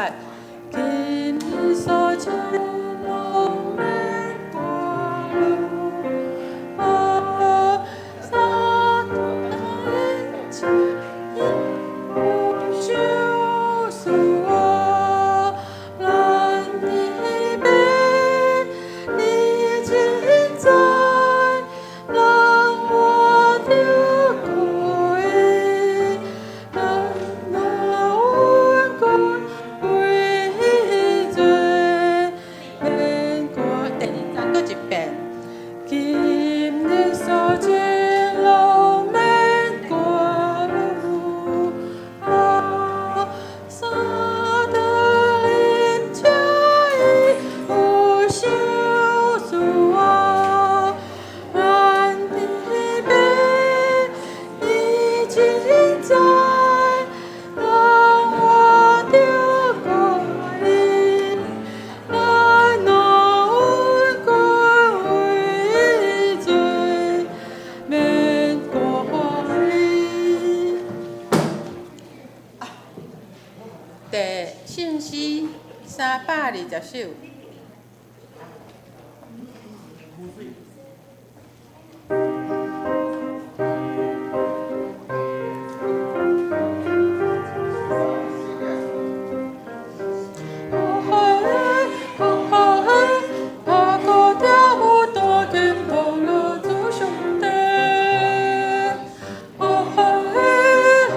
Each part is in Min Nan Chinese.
擺。今日所見攏免掛慮，撒但的有救贖我，咱的父已經在，讓我著顧伊，咱若穩固為罪，免掛。第二節閣一遍。今日所見攏免掛慮，撒但臨在有救贖我，咱的父已經在，讓我著顧伊，咱若穩固為罪，免掛慮。第聖詩320首。哦嘿，哦嘿，拍鼓跳舞大敬拜樂主上帝。哦嘿，哦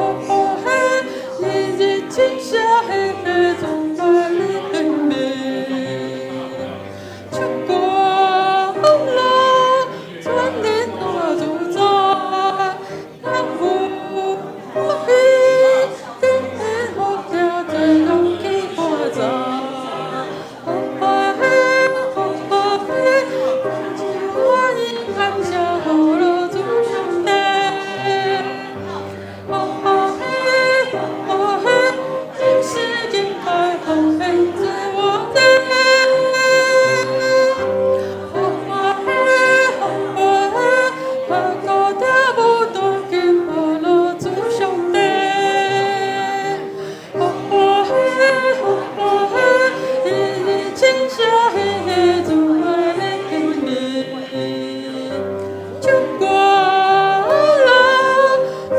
嘿，日日稱謝彼個崇拜你的名。唱歌樂，全能大主宰，咱有福氣，天好聽這攏去伴奏。哦嘿，哦嘿，我因感謝好樂主上帝。哦嘿，哦嘿，真是敬拜奉獻自我的。哦嘿，哦嘿，拍鼓跳舞大敬拜樂主上帝。哦嘿，哦嘿，日日稱謝彼個主愛的名。唱歌樂，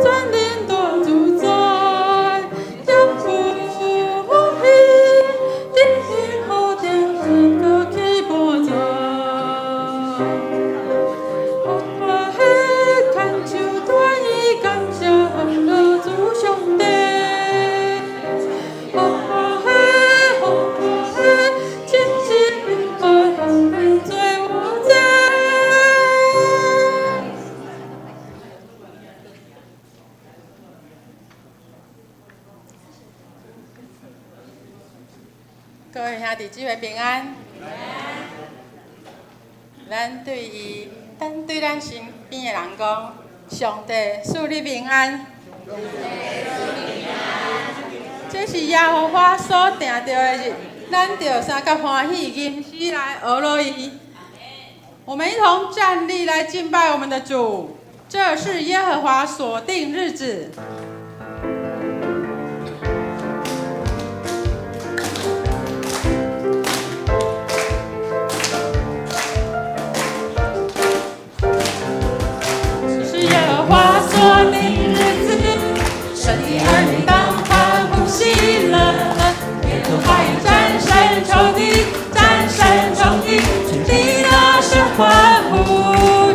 全能大主宰，耶有福氣，天好聽這歌去伴奏。哦嘿，牽手帶伊感謝樂主上帝。哦嘿，哦嘿，真是敬拜奉獻做我這。各位兄弟姊妹平安。咱對伊，咱對咱身邊的人講，上帝賜你平安。這是耶和華所定著的日，咱著相佮歡喜，吟詩來學落伊。我們一同站立來敬拜我們的主，這是耶和華所定日子。這是耶和華所定日子，神的兒女當歡呼喜樂。耶和華已戰勝仇敵，戰勝仇敵，全地大聲歡呼。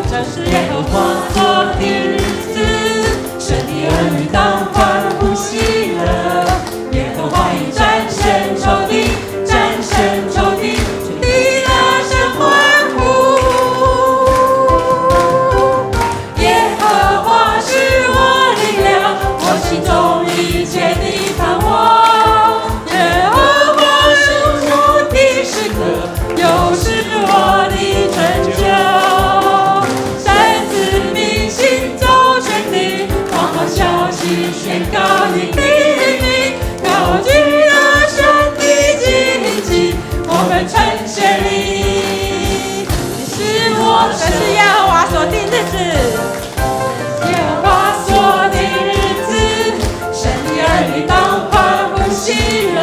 這是耶和華所定日子，神的兒女當歡呼喜樂。耶和華已戰勝仇敵，戰勝仇敵，全地大聲歡呼。耶和華是我力量，我心中一切的盼望。耶和華是我的詩歌，又是我的拯救。神子民行走全地，光好消息宣告你的名，高舉了神的旌旗，我們稱謝你。你是我這是耶和華所定日子，耶和華所定日子，神的兒女當歡呼喜樂。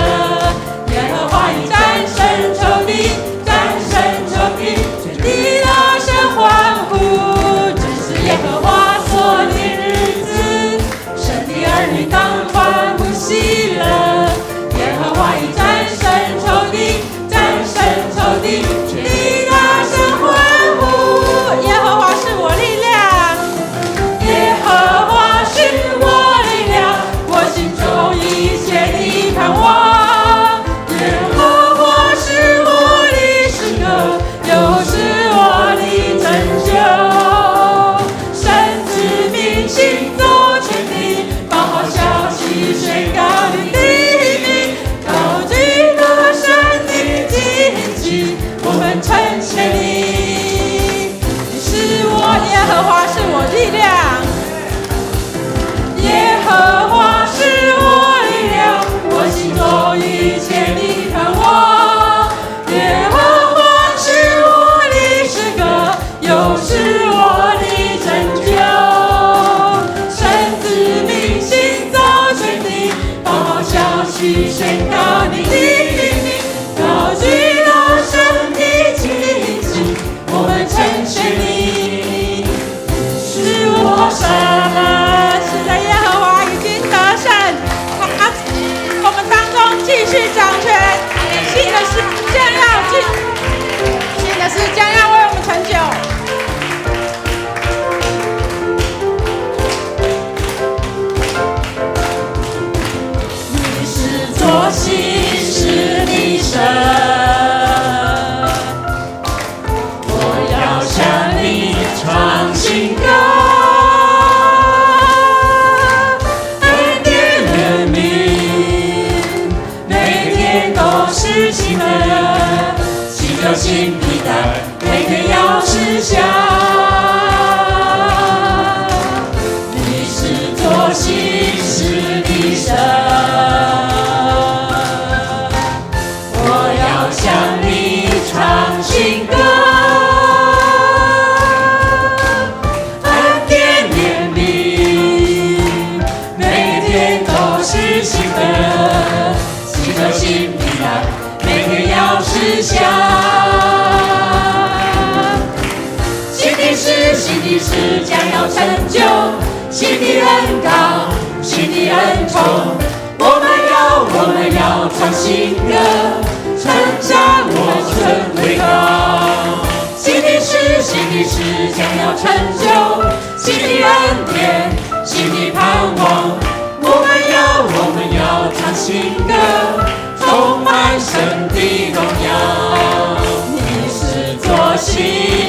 新事的神。我要向你唱新歌，恩典怜悯，每天都是新的，新酒新皮带，每天要十下。你是做新事的神，我要向你唱新歌，恩典怜悯，每天都是新的，新酒新皮带，每天要十下。新的事，新的事将要成就，新的恩膏，新的恩宠，我们要唱新歌，称赞我神为高。新的事，新的事将要成就，新的恩典，新的盼望，我们要唱新歌，充满神的荣耀。你是做新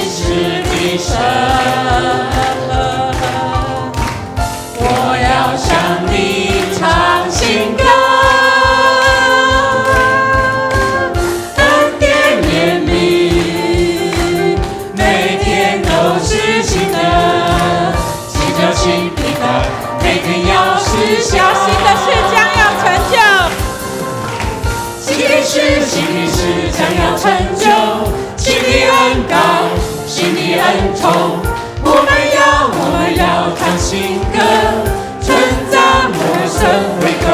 事的神，我要向你唱新歌，恩典怜悯，每天都是新的，新酒新皮带，每天要十下。新的事将要成就，新的事，新的事将要成就，新的恩膏，新的恩宠，我们要唱新歌，称赞我神为高。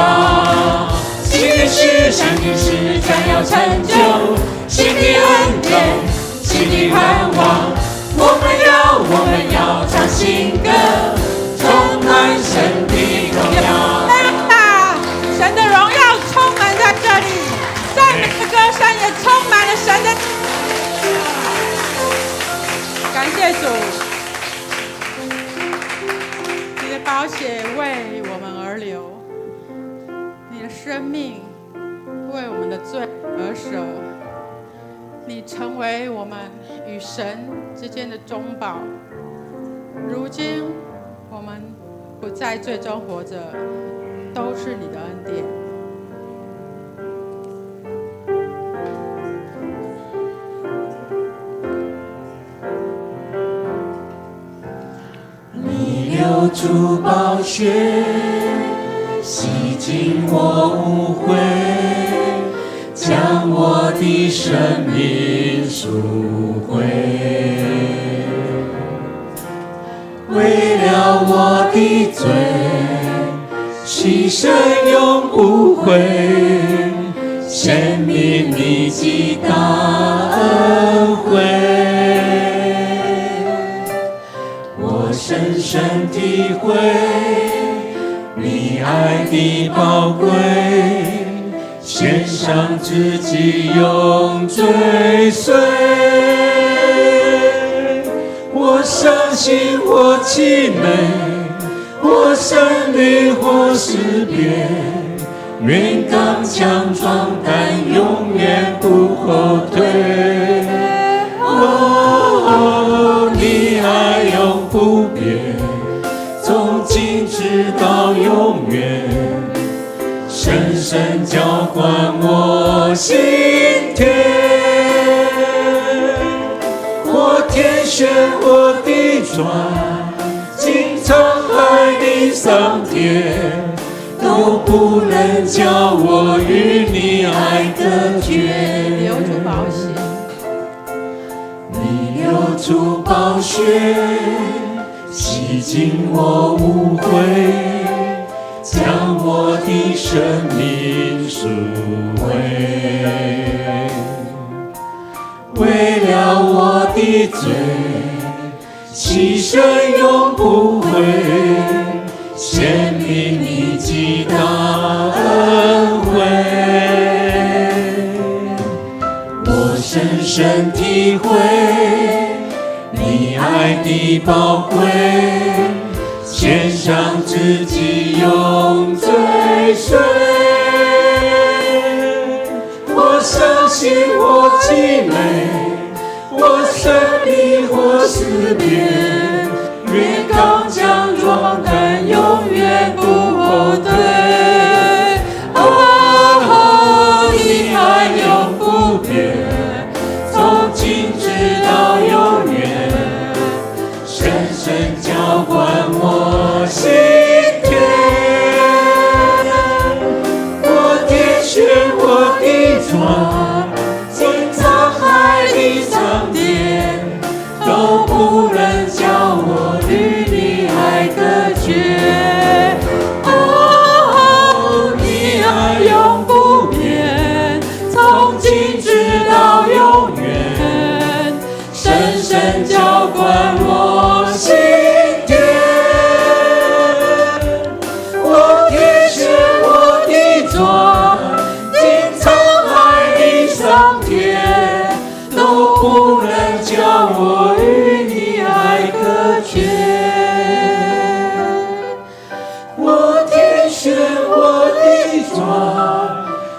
新的事，新的事将要成就，新的恩典，新的盼望，我们要唱新歌，充满神的荣耀。啊！神的荣耀充满在這裡，讚美的歌聲也充滿了神的。感謝主，你的寶血為我們而流，你的生命為我們的罪而捨，你成為我們與神之間的中保。如今我們不在罪中活着，都是你的恩典。你流出寶血，洗淨我污穢，將我的生命贖回。為了我的罪，犧牲永不悔，顯明你極大恩惠。我深深體會你愛的寶貴，獻上自己永追隨。我傷心或淒美，或勝利或失敗，願剛強壯膽，永遠不後退。哦，你愛永不變，從今直到永遠，深深澆灌我心田。或天旋或地轉，經滄海的桑田，都不能叫我與你愛隔絕。流出寶血，你流出寶血，洗淨我污穢，將我的生命贖回。為了我的罪，犧牲永不悔，顯明你極大恩惠。我深深體會你愛的寶貴，獻上自己永追隨。興或其美，或生離或死別，願剛強壯膽，永遠不後退。啊，你愛永不變，從今直到永遠，深深澆灌我心田。或天旋或地轉，進滄海裡桑田，都不能叫我與你愛隔絕。哦，你愛永不變，從今直到永遠，深深澆灌我心田。或天旋或地轉，進滄海裡桑田，都不能叫我與你愛隔絕。或天旋或地轉，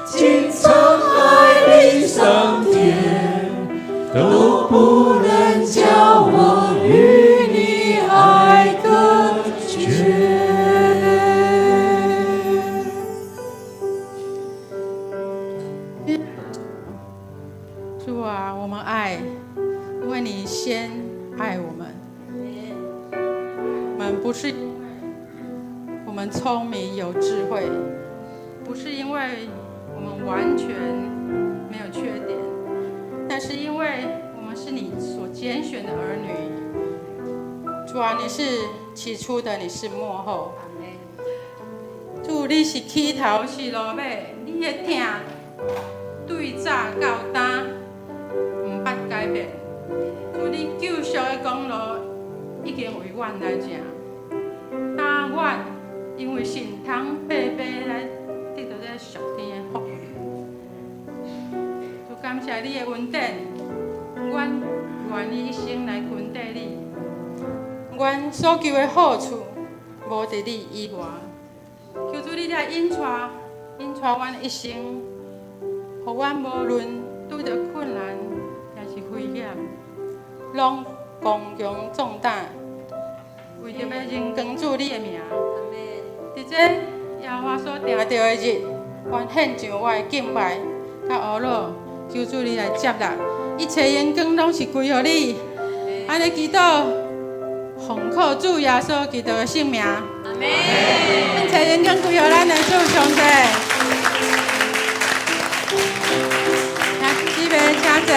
進滄海裡桑田，都不能叫我與你愛隔絕。主啊，我們愛，因為你先愛我們。我們不是我們聰明有智慧，不是因為我們完全沒有缺點，但是因為我們是你所揀選的兒女。主啊，你是起初的，你是末後。主，你是起頭，是落尾，你的疼對早到今毋捌改變。主，你救贖的功勞已經為阮來成，但阮因為信，通白白來得到這個屬天的福。主，感謝你的恩典，阮願意一生來跟綴你。阮所求的好處，無佇你以外。求主你來引帶，引帶阮一生，予阮無論拄著困難，抑是危險，攏剛強壯膽，為著欲榮光主你的名。佇這耶和華所定著的日，阮獻上我的敬拜佮呵咾，求主你來接納，一切榮光攏是歸予你。按呢祈禱，奉靠主耶穌基督的聖名。阿們。一切榮光歸予咱的主上帝。來，姊妹請坐。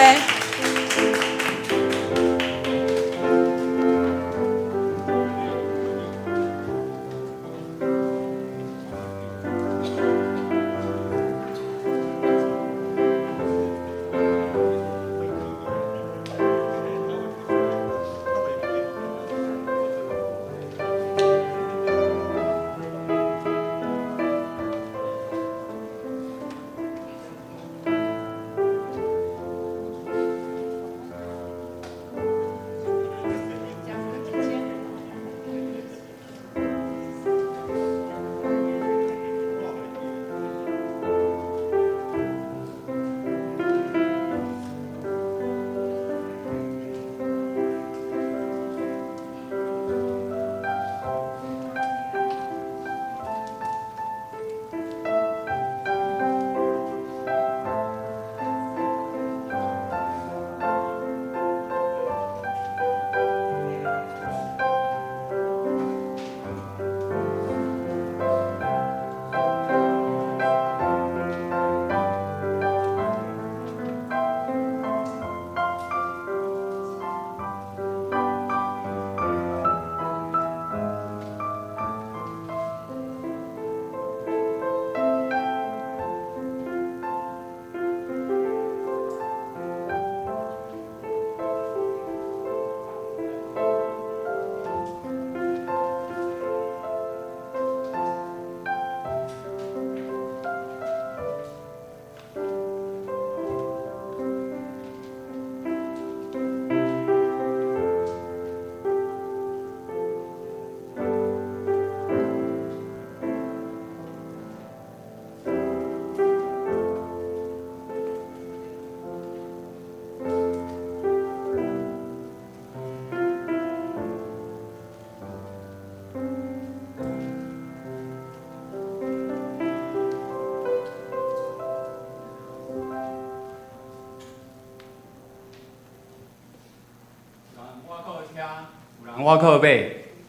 我靠馬，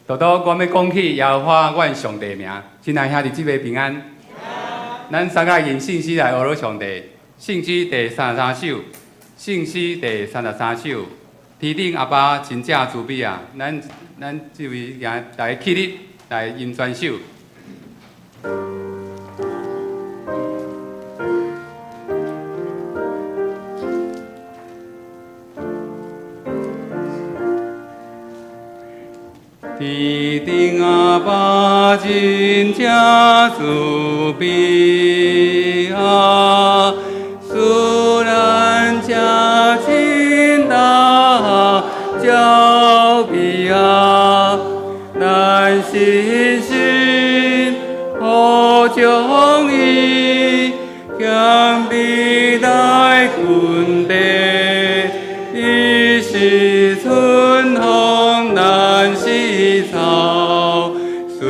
拄拄我欲講起耶和華阮上帝名，親愛兄弟姊妹平安。咱三個用聖詩來呵咾上帝，聖詩第三十三首，聖詩第三十三首，天頂阿爸真正慈悲啊！咱咱這位來來起立來吟全首。天頂阿爸真正慈悲啊，使咱這真大焦悲啊，咱信心好將伊謙卑來跟綴，伊是春風，咱是草，隨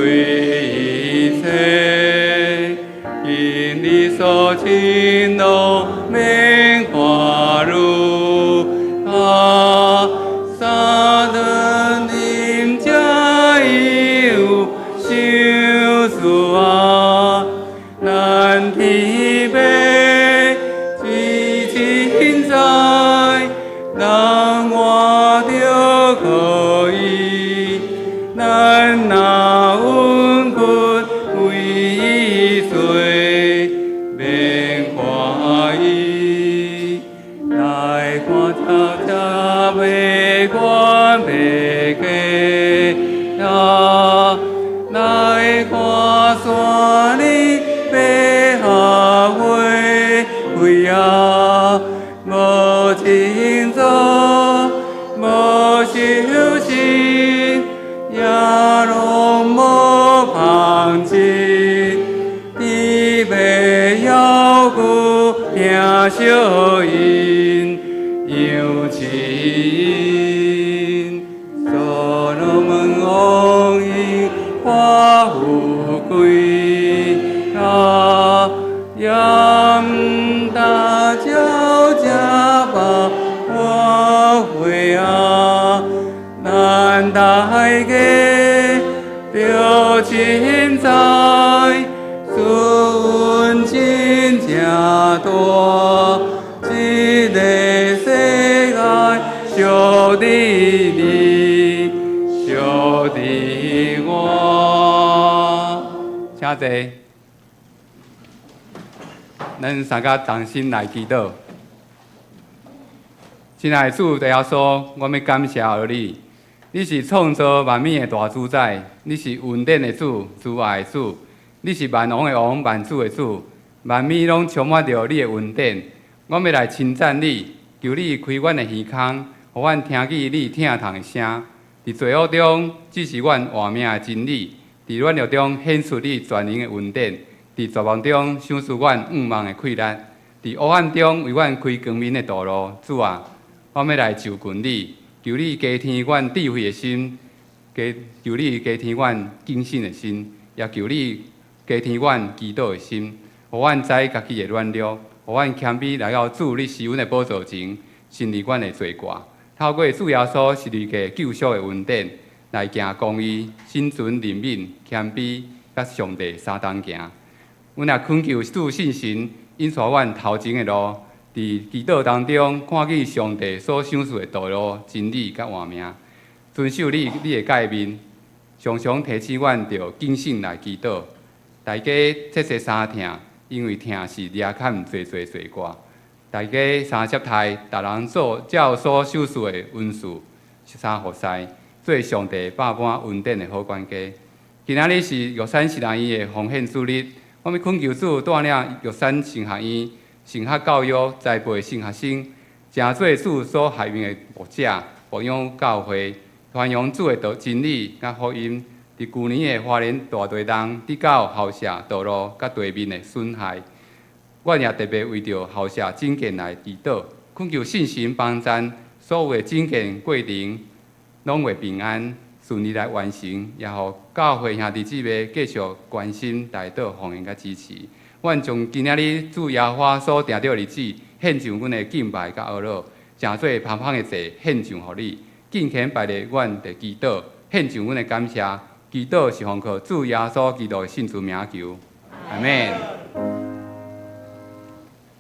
一切，因你所親樂免花如啊，三頓飲才有賞賜啊，咱天父至凊彩，人活著可以，咱若穩困為伊做，免懷疑。來看這這悲觀悲家啊，來看山裡白下花開啊，無情做，無休息，也攏無放棄。天父猶閣疼惜𪜶，養飼𪜶，所羅門王榮華富貴啊，也毋達照這百花卉啊，咱大家著凊彩，主恩真正大，這个世界屬佇你，屬佇我。請坐。咱三个同心來祈禱。親愛的主耶穌，我欲感謝你，你是創造萬物的大主宰，你是恩典的主，慈愛的主，你是萬王的王，萬主的主，萬物攏充滿著你的恩典。我欲來稱讚你，求你開阮的耳孔，予阮聽見你疼痛的聲。佇罪惡中，指示阮活命的真理；佇軟弱中，顯出你全能的恩典；佇絕望中，賞賜阮向望的氣力；佇黑暗中，為阮開光明的道路。主啊，我欲來就近你，求你加添阮智慧的心，加求你加添阮警醒的心，也求你加添阮祈禱的心，予阮知家己的軟弱，予阮謙卑來到主你施恩的寶座前，承認阮的罪過。透過主耶穌十字架救贖的恩典，來行公義、心存憐憫、謙卑，佮上帝相同行。阮也懇求主聖神引帶阮頭前的路，佇祈禱當中看見上帝所賞賜的道路、真理佮活命，遵守你的誡命，常常提醒阮著警醒來祈禱。大家切切三疼，因為疼是掠砍濟濟罪過。大家三接待，逐人做照所賞賜的恩賜，三服侍，做上帝百般恩典的好管家。今仔日是玉山神學院的奉獻主日，我欲懇求主帶領玉山神學院神學教育栽培神學生，成做主所合用的牧者，牧養教會，傳揚主的道真理佮福音。佇舊年的花蓮大地動，直到校舍、道路佮地面的損害，阮也特別為著校舍整建來祈禱，懇求聖神幫贊所有的整建過程攏會平安順利來完成，也予教會兄弟姊妹繼續關心、代禱、奉獻佮支持。阮將今仔日主耶和華所定著的日子，獻上阮的敬拜佮呵咾，成做芳香的祭獻上予你。敬虔拜日，阮就祈禱，獻上阮的感謝。祈禱是奉靠主耶穌基督的聖主名求，阿門。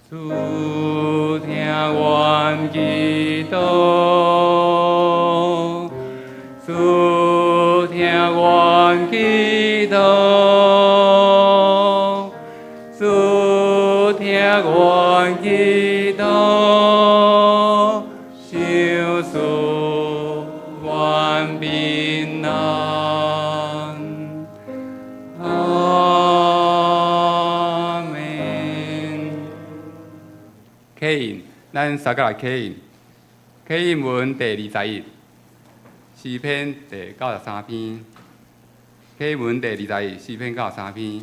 主聽阮祈禱，主聽阮祈禱，主聽阮祈禱，賞賜阮平安。阿門。啟印，咱三個來啟印。啟印文第21，詩篇第93篇。啟印文第二十一，詩篇九十三篇，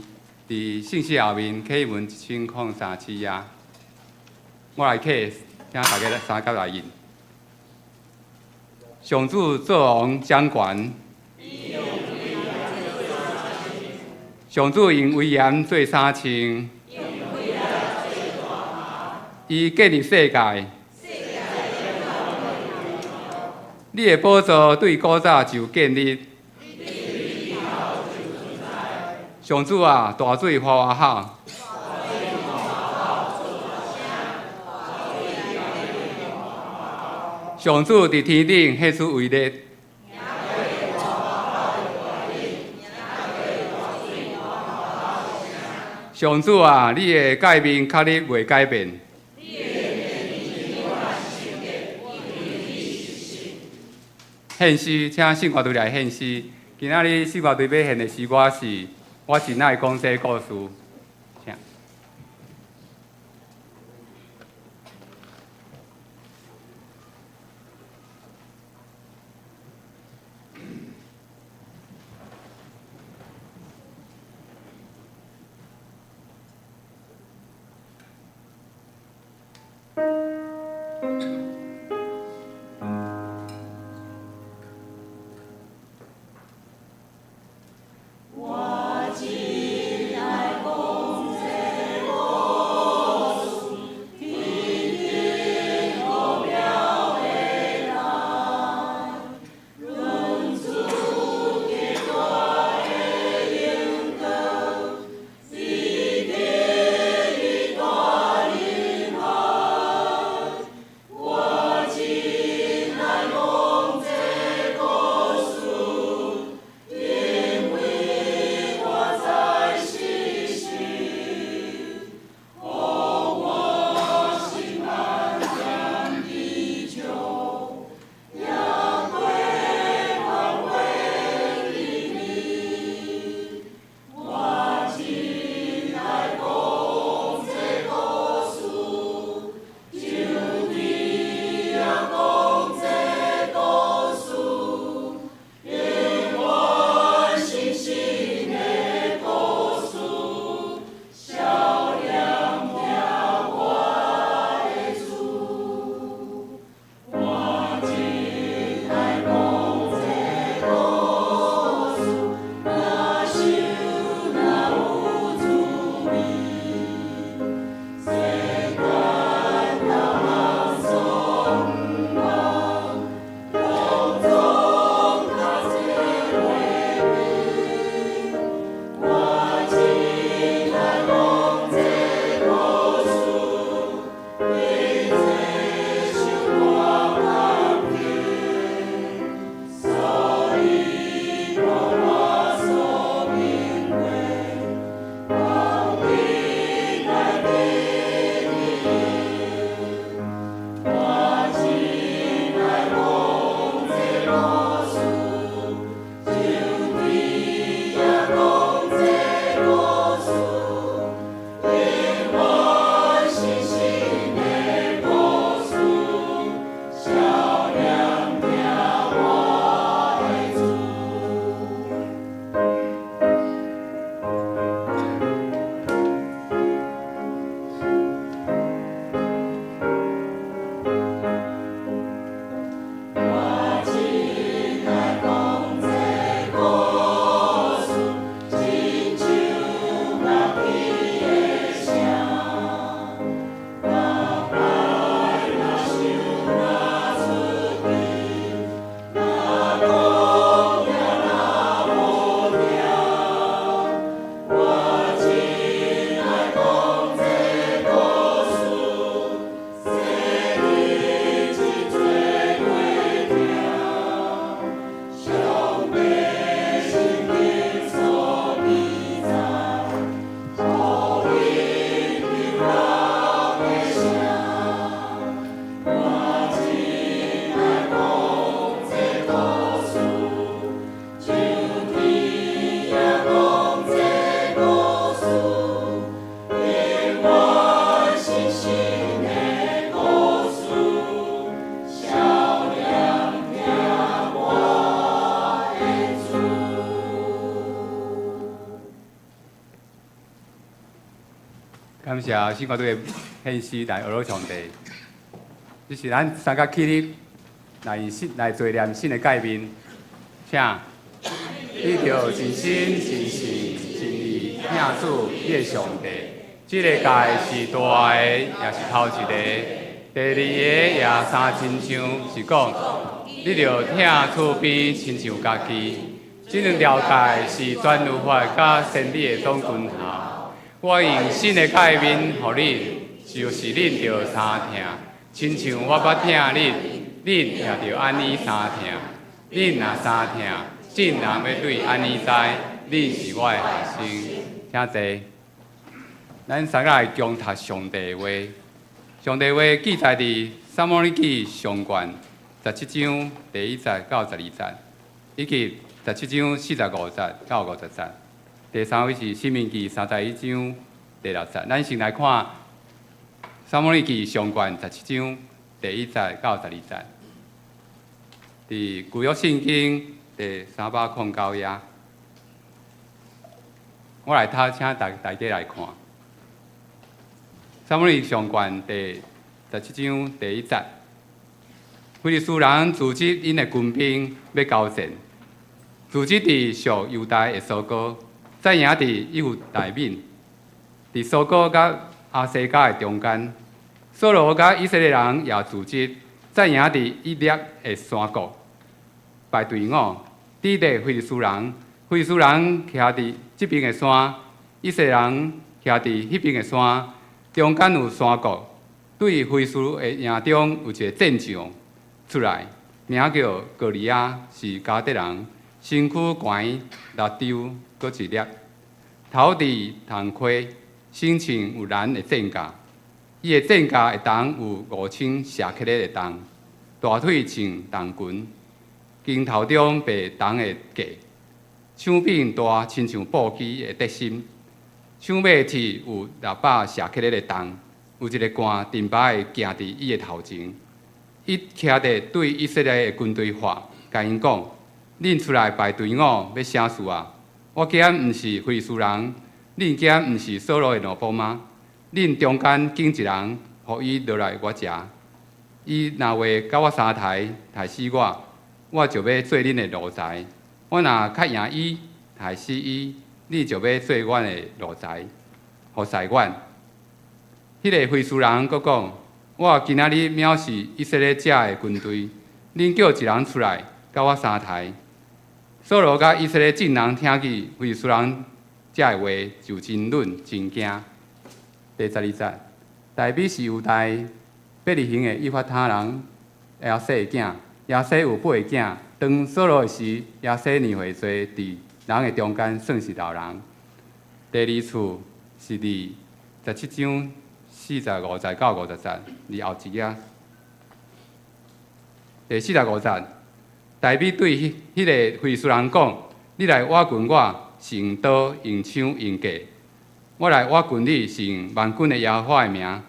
佇信息後面啟印文1037頁。我來啟，請大家三甲來印。上主做王掌權，上主用威嚴做衫穿，伊建立世界。你的寶座對古早就建立。上主啊，大水嘩嘩吼。上主佇天頂顯出威力。上主啊，你的誡命確立袂改變。獻詩，請聖歌隊來獻詩。今仔日聖歌隊欲獻的詩歌是《我真愛講這故事》，請。我真愛講。感謝聖歌隊的獻詩來學老上帝。這是咱三角起立來新來做念新的誡命，請你著盡心、盡性、盡意疼主你的上帝。這个誡是大的，也是頭一个。第二个也相親像，是講你著疼厝邊親像家己。這兩條誡是全律法佮先知的總根頭。我用新的誡命予恁，就是恁著相疼，親像我捌疼恁，恁也著按呢相疼。恁若相疼，眾人欲對按呢知，恁是我的學生。請坐。咱三個來恭讀上帝的話。上帝話記載佇撒母耳記上卷十七章第一節到十二節，以及十七章四十五節到五十節。第三位是申命記三十一章第六節。咱先來看撒母耳記上卷十七章第一節到十二節。佇舊約聖經第三百空九頁，我來讀，請大大家來看。撒母耳記上卷第十七章第一節，非利士人組織𪜶的軍兵欲交戰，組織佇屬猶大的索哥，紮營佇以弗大憫，佇索哥佮亞西加的中間。掃羅佮以色列人也組織紮營佇以列的山谷，排隊伍，抵擋非利士人。非利士人徛佇這邊的山，以色列人徛佇彼邊的山，中間有山谷。對非利士的營中有一个戰將出來，名叫歌利亞，是迦特人，身軀懸六張閣一粒，頭戴銅盔，身穿有藍的戰甲。伊的戰甲的重有五千舍客勒的重，大腿穿銅裙，肩頭中別銅的架，手柄大親像布機的竹芯，手尾鐵有六百舍客勒的重。有一个竿直排的行佇伊的頭前，伊徛佇對以色列的軍隊喊，共𪜶講：恁出來排隊伍欲啥事啊？我敢毋是非利士人，恁敢毋是掃羅的奴僕嗎？恁中間揀一人，予伊落來我遮。伊若話佮我相刣，刣死我，我就欲做恁的奴才；我若較贏伊，刣死伊，恁就欲做阮的奴才，服侍阮。彼个非利士人閣講：我今仔日藐視以色列遮的軍隊，恁叫一人出來佮我相刣。掃羅佮以色列眾人聽見非利士人遮的話，就真慄真驚。第十二節，大衛是猶大伯利恆的以法他人耶西的囝，耶西有八个囝。當掃羅的時，耶西年歲濟，佇人的中間算是老人。第二處是佇十七章四十五節到五十節，佇後一頁。第四十五節，大衛對彼彼个非利士人講：你來倚近我，是用刀、用槍、用弓；我來倚近你，是用萬軍的耶和華的名，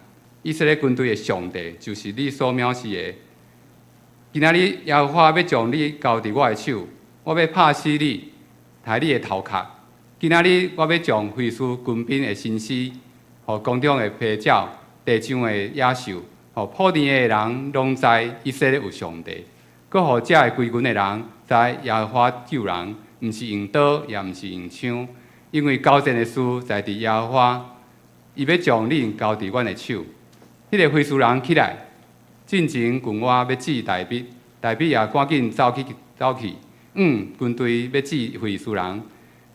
以色列軍隊的上帝，就是你所藐視的。今仔日耶和華欲將你交佇我的手，我欲拍死你，刣你的頭殼。今仔日我欲將非利士軍兵的身屍，予空中的飛鳥、地上的野獸，予普天的人攏知以色列有上帝，閣予遮的歸軍的人知耶和華救人，毋是用刀，也毋是用槍，因為交戰的事在佇耶和華，伊欲將恁交佇阮的手。彼个非利士人起來，進前群倚欲至大衛，大衛也趕緊走去走去，軍隊欲至非利士人，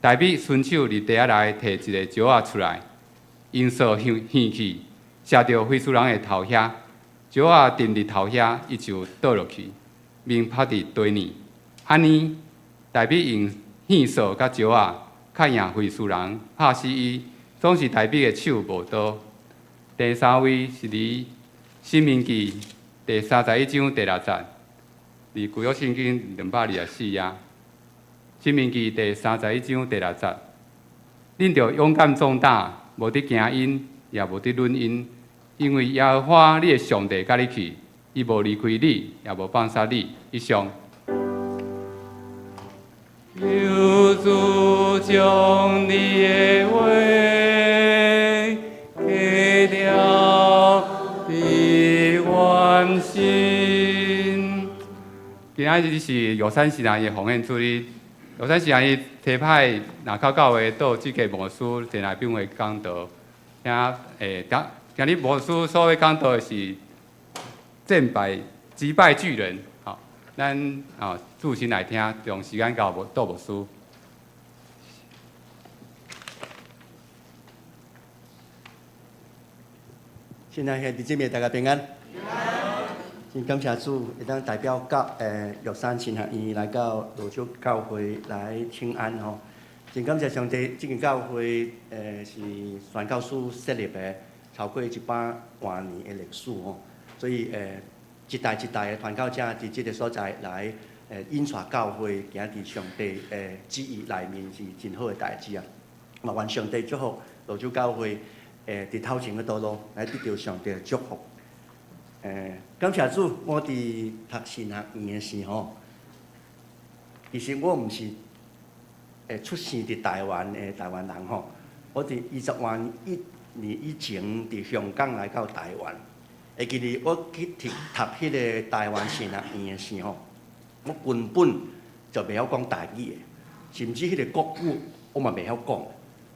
大衛伸手佇袋仔內提一个石仔出來，用索向向去，射著非利士人的頭遐，石仔擲佇頭遐，伊就倒落去，面拍佇地呢。按呢，大衛用獻索佮石仔，較贏非利士人，拍死伊，總是大衛的手無刀。第三位是佇申命記第三十一章第六節，佇舊約聖經兩百二十四頁。申命記第三十一章第六節，恁著勇敢壯膽，無得驚𪜶，也無得忍𪜶，因為耶和華你的上帝佮你去，伊無離開你，也無放捨你。以上。求主將你的話。今仔日是玉山神學院的奉獻主日，玉山神學院提派林口教會杜志傑牧師前來秉會講道。聽聽今日牧師所欲講道的是戰敗擊敗巨人。吼，咱哦注心來聽，將時間交予杜牧師。親愛兄弟姊妹，大家平安。真感謝主，會當代表教玉山神學院來到蘆洲教會來請安吼。真感謝上帝，這間教會是宣教師設立的，超過一百外年的歷史吼。所以一代一代的傳教者佇這個所在來引帶教會行佇上帝的旨意內面是真好的代誌啊。嘛願上帝祝福蘆洲教會佇頭前的道路來得著上帝的祝福。感謝主，我佇讀神學院的時候，其實我毋是出生佇台灣的台灣人吼，我佇二十外一年以前佇香港來到台灣。會記得我去讀讀彼个台灣神學院的時候，我根本就袂曉講台語的，甚至彼个國語我嘛袂曉講。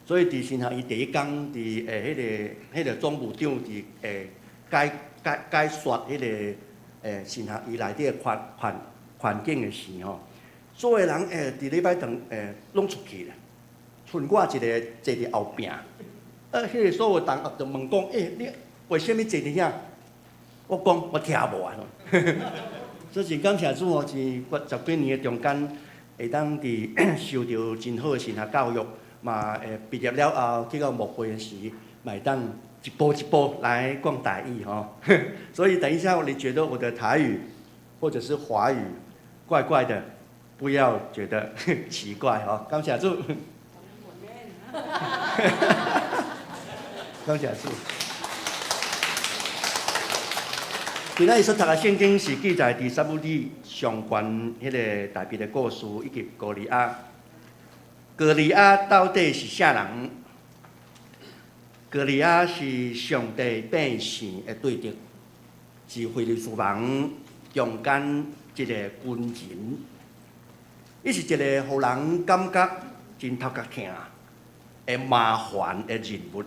所以佇神學院第一工，佇彼個總務長佇解解解說彼個神學院內底的環環環境的時候，所有人佇禮拜堂攏出去啦，賰我一个坐佇後壁。啊，彼个所有同學就問講：你為啥物坐佇遐？我講我聽無啊。所以真感謝主哦，是我十幾年的中間，會當佇受著真好的神學教育，嘛畢業了後去到牧會的時，嘛會當一步一步來講台語吼。所以等一下你覺得我的台語或者是華語怪怪的，不要覺得奇怪吼。感謝主。感謝主。今仔日所讀的聖經是記載佇撒母耳上卷彼个大衛的故事，以及歌利亞。歌利亞到底是啥人？歌利亞是上帝百姓的對敵，是非利士人中間一个軍人。伊是一个予人感覺真頭殼疼的麻煩的人物。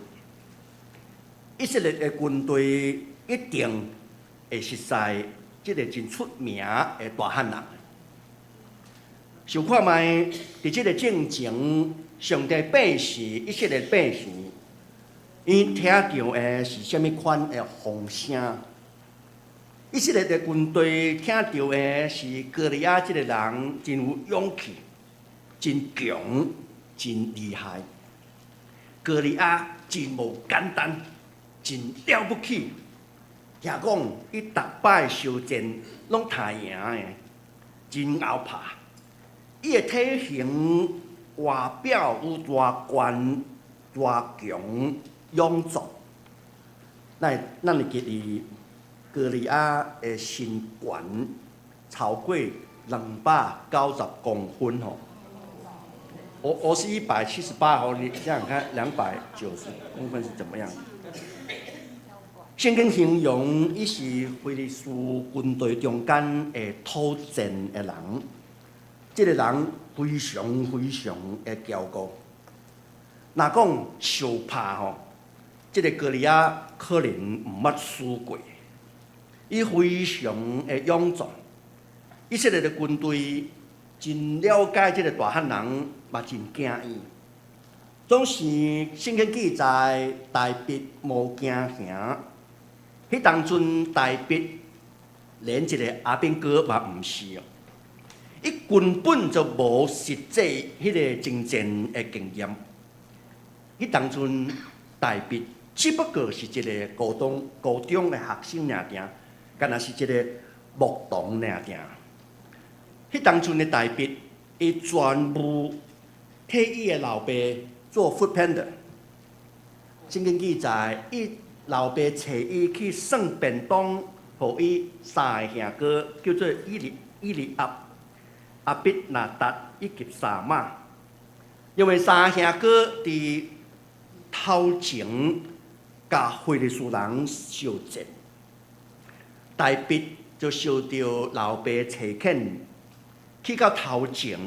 以色列的軍隊一定會熟似這个真出名的大漢人。想看覓，佇這个戰爭，上帝百姓，以色列百姓，𪜶聽著的是啥物款的風聲？以色列的軍隊聽著的是歌利亞這个人真有勇氣、真強、真厲害。歌利亞真無簡單，真了不起。聽講伊逐擺相戰攏打贏的，真𠢕拍。伊的體型外表有偌懸、偌強、勇壯。咱會記得歌利亞的身懸超過290公分吼。我是178吼，你想想看，290公分是怎麼樣？聖經形容伊是非利士軍隊中間會統戰的人，這个人非常非常的驕傲。若講相拍吼，這个歌利亞可能毋捌輸過。伊非常的勇壯，以色列的軍隊真了解這个大漢人，嘛真驚伊。總是聖經記載，大衛無驚嚇。彼當陣大衛連一个阿兵哥嘛毋是哦，伊根本就無實際彼个征戰的經驗。彼當陣大衛只不過是一个高中高中的學生爾爾，敢若是一个牧童爾爾。彼當陣的大衛，伊全部替伊的老爸做 foodpanda。聖經記載，伊老爸揣伊去送便當，予伊三个兄哥，叫做以利以利押、亞比拿達以及沙瑪。因為三兄哥佇頭前共非利士人相戰，大衛就受著老爸差遣去到頭前，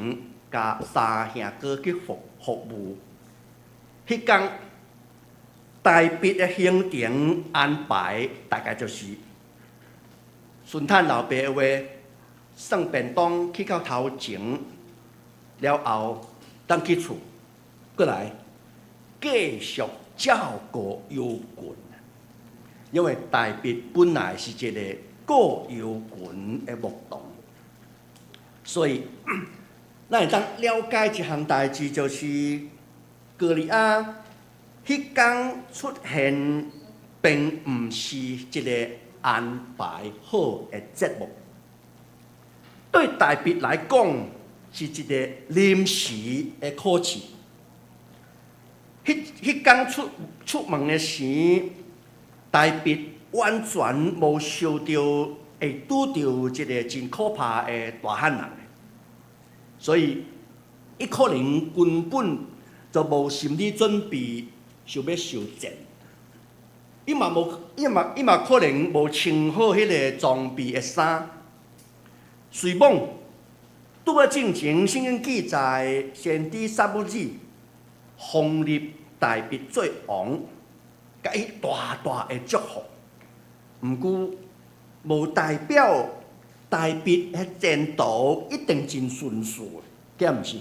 共三兄哥去服務。彼工大衛的行程安排，大概就是順趁老爸的話，送便當去到頭前，了後轉去厝，閣來繼續照顧羊群。因為大衛本來是一個顧羊群的牧童，所以咱會當了解一項代誌，就是歌利亞彼工出現，並毋是一個安排好的節目。對大衛來講，是一個臨時的考試。彼工出門的時，大衛完全無想著會拄著一個真可怕的大漢人，所以伊可能根本就無心理準備，想欲受戰。伊嘛可能無穿好彼个裝備的衫。隨罔拄仔進前，聖經記載，先知撒母耳封立大衛做王，共伊大大的祝福。毋過無代表大衛的前途一定真順遂，敢毋是？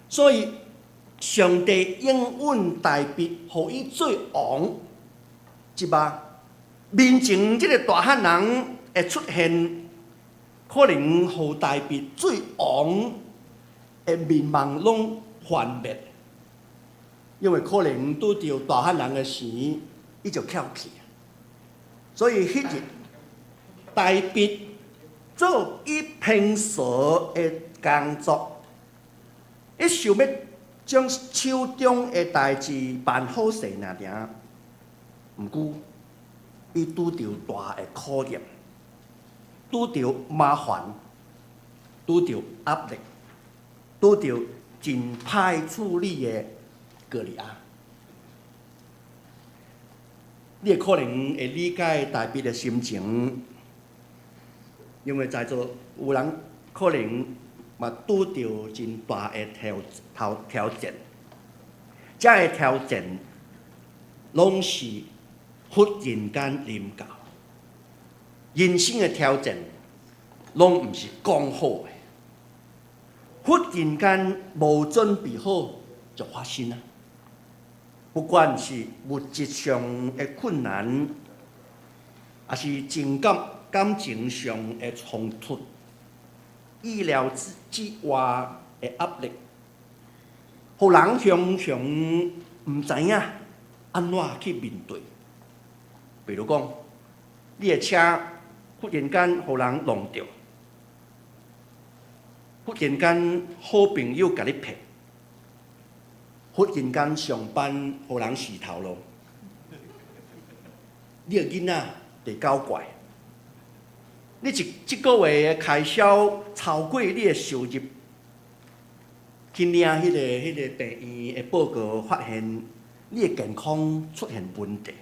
所以上帝應允大衛，予伊做王。這擺面前這個大漢人會出現，可能予大衛做王的願望攏幻滅，因為可能拄著大漢人的時，伊就翹起。所以彼日大衛做伊平常的工作，伊想欲將手中的代誌辦好勢爾爾，毋過伊拄著大的考驗，拄著麻煩，拄著壓力，拄著真歹處理的歌利亞。你會可能會理解大衛的心情，因為在座有人可能嘛拄著真大的挑戰，這个挑戰攏是忽然間臨到，人生的挑戰攏毋是講好的，忽然間無準備好就發生啊！不管是物質上的困難，抑是情感情上的衝突，意料之外的壓力，予人常常毋知影按怎去面對。比如講，你的車忽然間予人弄著，忽然間好朋友共你騙，忽然間上班予人死頭路，你的囡仔佇搞怪，你一這個月的開銷超過你的收入，去領彼個病院的報告，發現你的健康出現問題。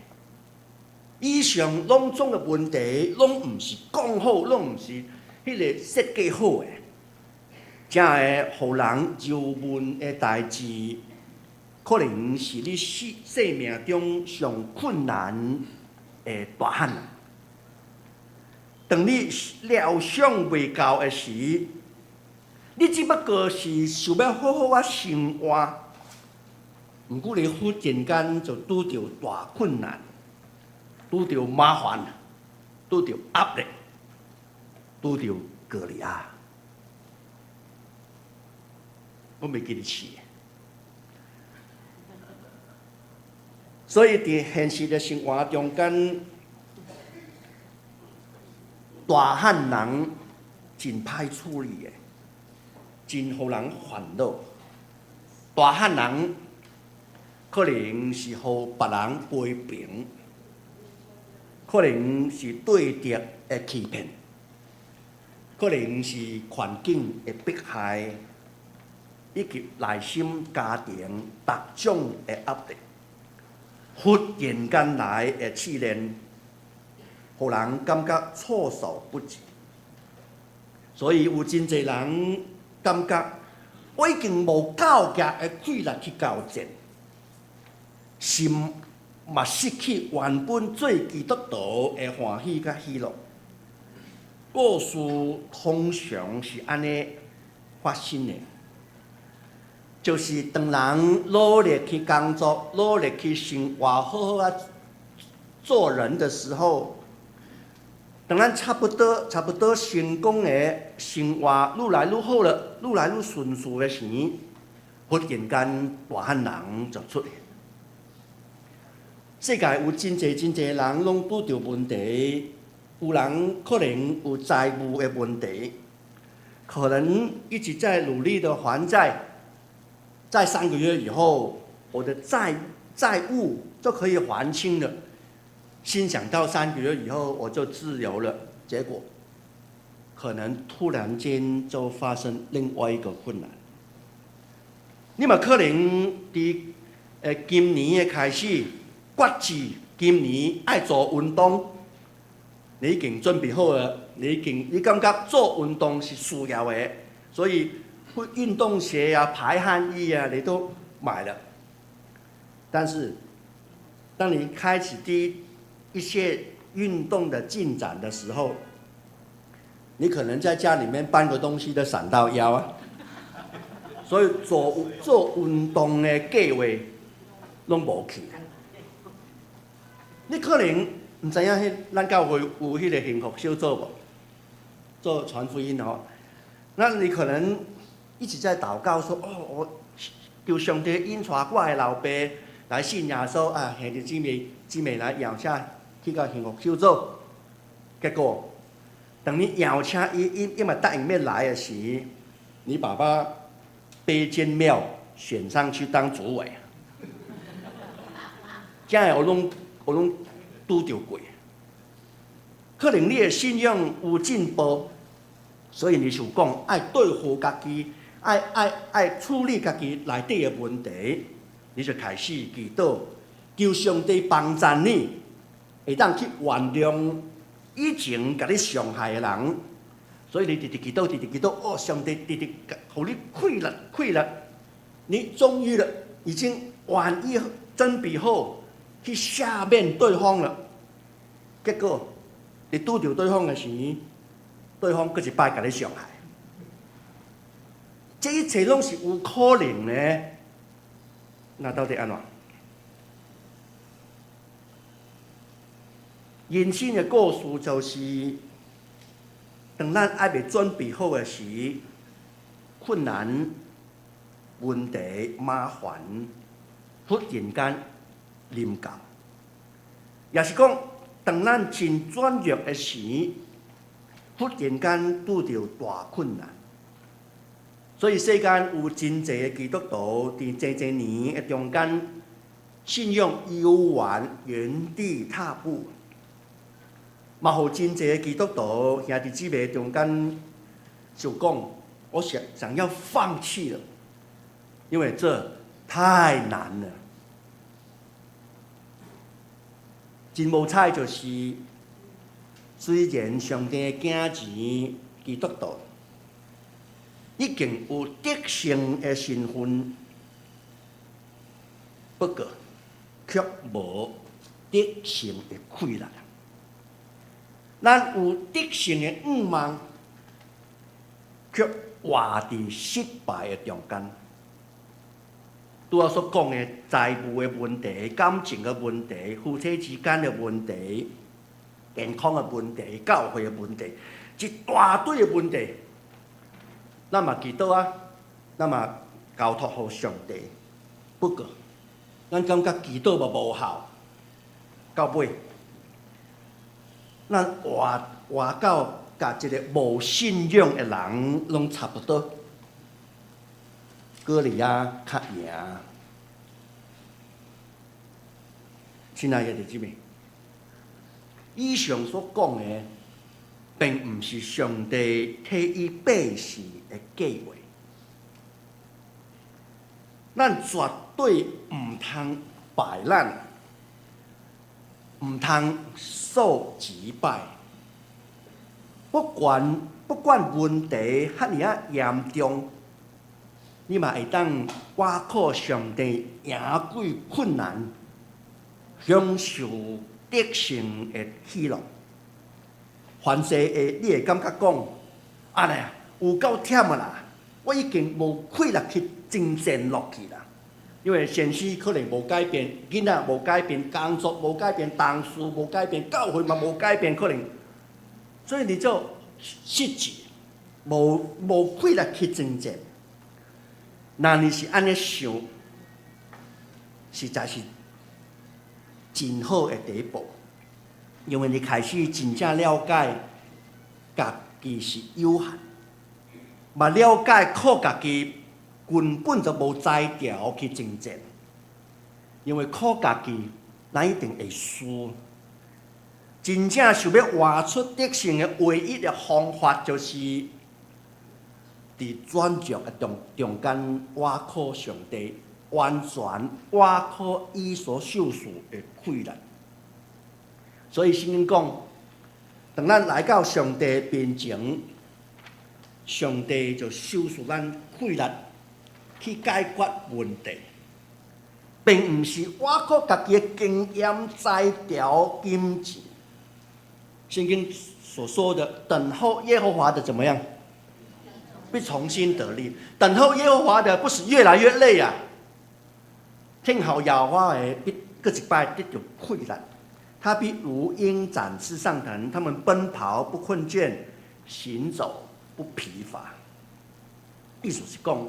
以上攏總的問題，攏毋是講好，攏毋是彼個設計好的，才會予人憂悶的代誌，可能是你生命中上困難的大漢。當你料想袂到的時，你只不過是想欲好好仔生活，毋過你忽然間就拄著大困難，拄著麻煩，拄著壓力，拄著歌利亞。我袂記得試。所以佇現實的生活中間，大漢人真歹處理的，真予人煩惱。大漢人可能是予別人批評，可能是對敵的欺騙，可能是環境的迫害，以及內心家庭各種的壓力，忽然間來的試煉，予人感覺措手不及。所以有真濟人感覺我已經無夠額的氣力去交戰，心嘛失去原本做基督徒的歡喜佮喜樂。故事通常是按呢發生的，就是當人努力去工作、努力去生活、好好仔做人的時候，當咱差不多成功的生活愈來愈好了，愈來愈順遂的時，忽然間大漢人就出現。世界有真濟真濟人攏拄著問題，有人可能有債務的問題，可能一直在努力的還債，在3個月以後，我的債務就可以還清了。心想到三個月以後我就自由了，結果可能突然間就發生另外一個困難。你嘛可能佇今年的開始決志，今年愛做運動，你已經準備好了，你已經你感覺做運動是需要的，所以運動鞋啊、排汗衣啊，你都買了。但是，當你開始第一些運動的進展的時候，你可能在家裡面搬個東西都閃到腰啊。所以做做運動的計劃攏無去。你可能毋知影，彼咱教會有彼個幸福小組無？做傳福音吼。那你可能一直在禱告說：哦，我求上帝引帶我的老爸來信耶穌啊，兄弟姊妹姊妹來邀請去到幸福小組。結果，當你邀請伊，伊伊嘛答應欲來的時，你爸爸被間廟選上去當主委，這樣我攏拄著過。可能你的信仰有進步，所以你想講愛對付家己，愛處理家己內底的問題，你就開始祈禱，求上帝幫助你，會當去原諒以前共你傷害的人。所以你直直祈禱，直直祈禱，哦，上帝直直予你氣力，氣力，你終於了，已經願意準備好去赦免對方了。結果你拄著對方的時，對方閣一擺共你傷害。這一切攏是有可能的。那到底按怎？人生的故事就是，當咱還未準備好的時，困難、問題、麻煩，忽然間臨到；也是講，當咱真軟弱的時，忽然間拄著大困難。所以世間有真濟的基督徒，佇濟濟年的中間，信仰猶原原地踏步。嘛，予真濟的基督徒兄弟姊妹中間就講，我想想要放棄了，因為這太難了。真無彩就是，雖然上帝的囝兒基督徒已經有得勝的身份，不過卻無得勝的氣力。咱有得勝的願望，卻活佇失敗的中間。拄仔所講的財務的問題、感情的問題、夫妻之間的問題、健康的問題、教會的問題，一大堆的問題。咱嘛祈禱啊，咱嘛交託予上帝。不過，咱感覺祈禱嘛無效，到尾，咱活活到佮一個無信仰的人攏差不多，歌利亞較贏。親愛的弟兄姊妹，以上所講的，並毋是上帝替伊百姓的計劃。咱絕對毋通敗咱，毋通受擊敗。不管問題遐爾仔嚴重，你嘛會當倚靠上帝贏過困難，享受得勝的喜樂。凡事會，你會感覺講，按呢啊，有夠忝啊啦！我已經無氣力去征戰落去啦。因為先生可能無改變，囡仔無改變，工作無改變，同事無改變，教會嘛無改變，可能，所以你就失志，無氣力去征戰。若你是按呢想，實在是真好的第一步，因為你開始真正了解家己是有限，嘛了解靠家己根本就無才調去征戰，因為靠家己，咱一定會輸。真正想欲活出得勝的唯一的方法，就是佇軟弱的中間倚靠上帝，完全倚靠伊所賞賜的氣力。所以聖經講，當咱來到上帝面前，上帝就賞賜咱氣力去解決問題，並毋是倚靠家己的經驗、才調、金錢。聖經所說的，等候耶和華的怎麼樣？必重新得力。等候耶和華的，不是越來越累啊！聽候耶和華的，必閣一擺得著氣力。他必如鷹展翅上騰，他們奔跑不困倦，行走不疲乏。意思是講，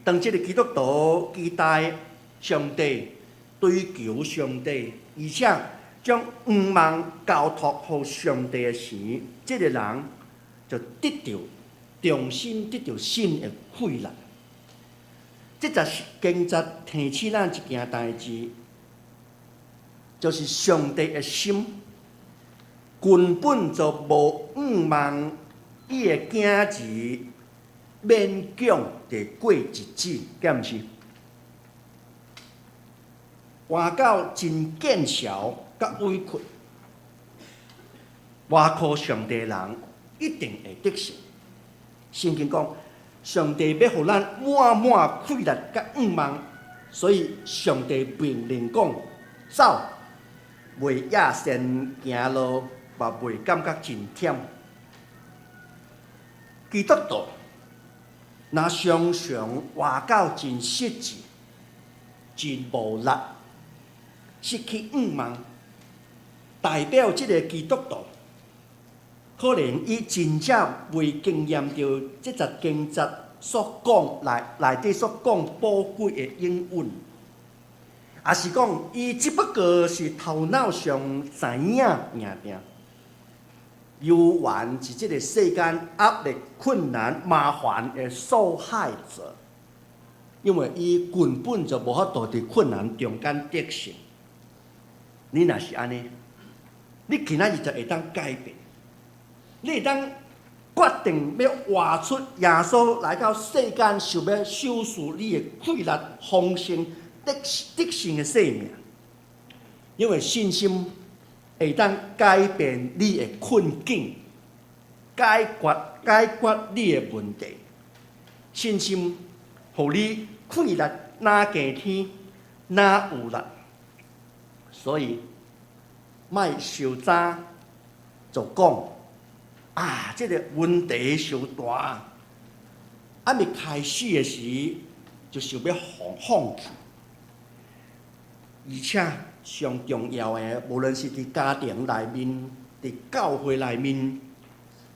當這個基督徒期待上帝，追求上帝，而且將向望交託予上帝的時，這個人就得著重新得著新的氣力。這節經節提醒咱一件代誌，就是上帝的心根本就無向望伊的囝兒勉強地過日子，敢毋是？活到真見笑佮委屈，倚靠上帝的人一定會得勝。聖經講，上帝欲予咱滿滿氣力佮向望，所以上帝命令講：走，袂野先行路，嘛袂感覺真忝。基督徒若常常活到真失志、真無力，失去向望，代表這個基督徒可能伊真正未經驗著這節經節所講內底所講寶貴的應允，抑是講伊只不過是頭腦上知影爾爾，猶原是這個世間壓力、困難、麻煩的受害者，因為伊根本就無法度佇困難中間得勝。你若是按呢，你今仔日就會當改變，你會當決定欲活出耶穌來到世間，想欲賞賜你的氣力、豐盛、得勝的生命。因為信心會當改變你的困境，解決你的問題。信心予你氣力若加添，若有力。所以，莫傷早就講啊！這個問題傷大，還未開始的時就想欲放棄。而且上重要的，無論是佇家庭內面、佇教會內面，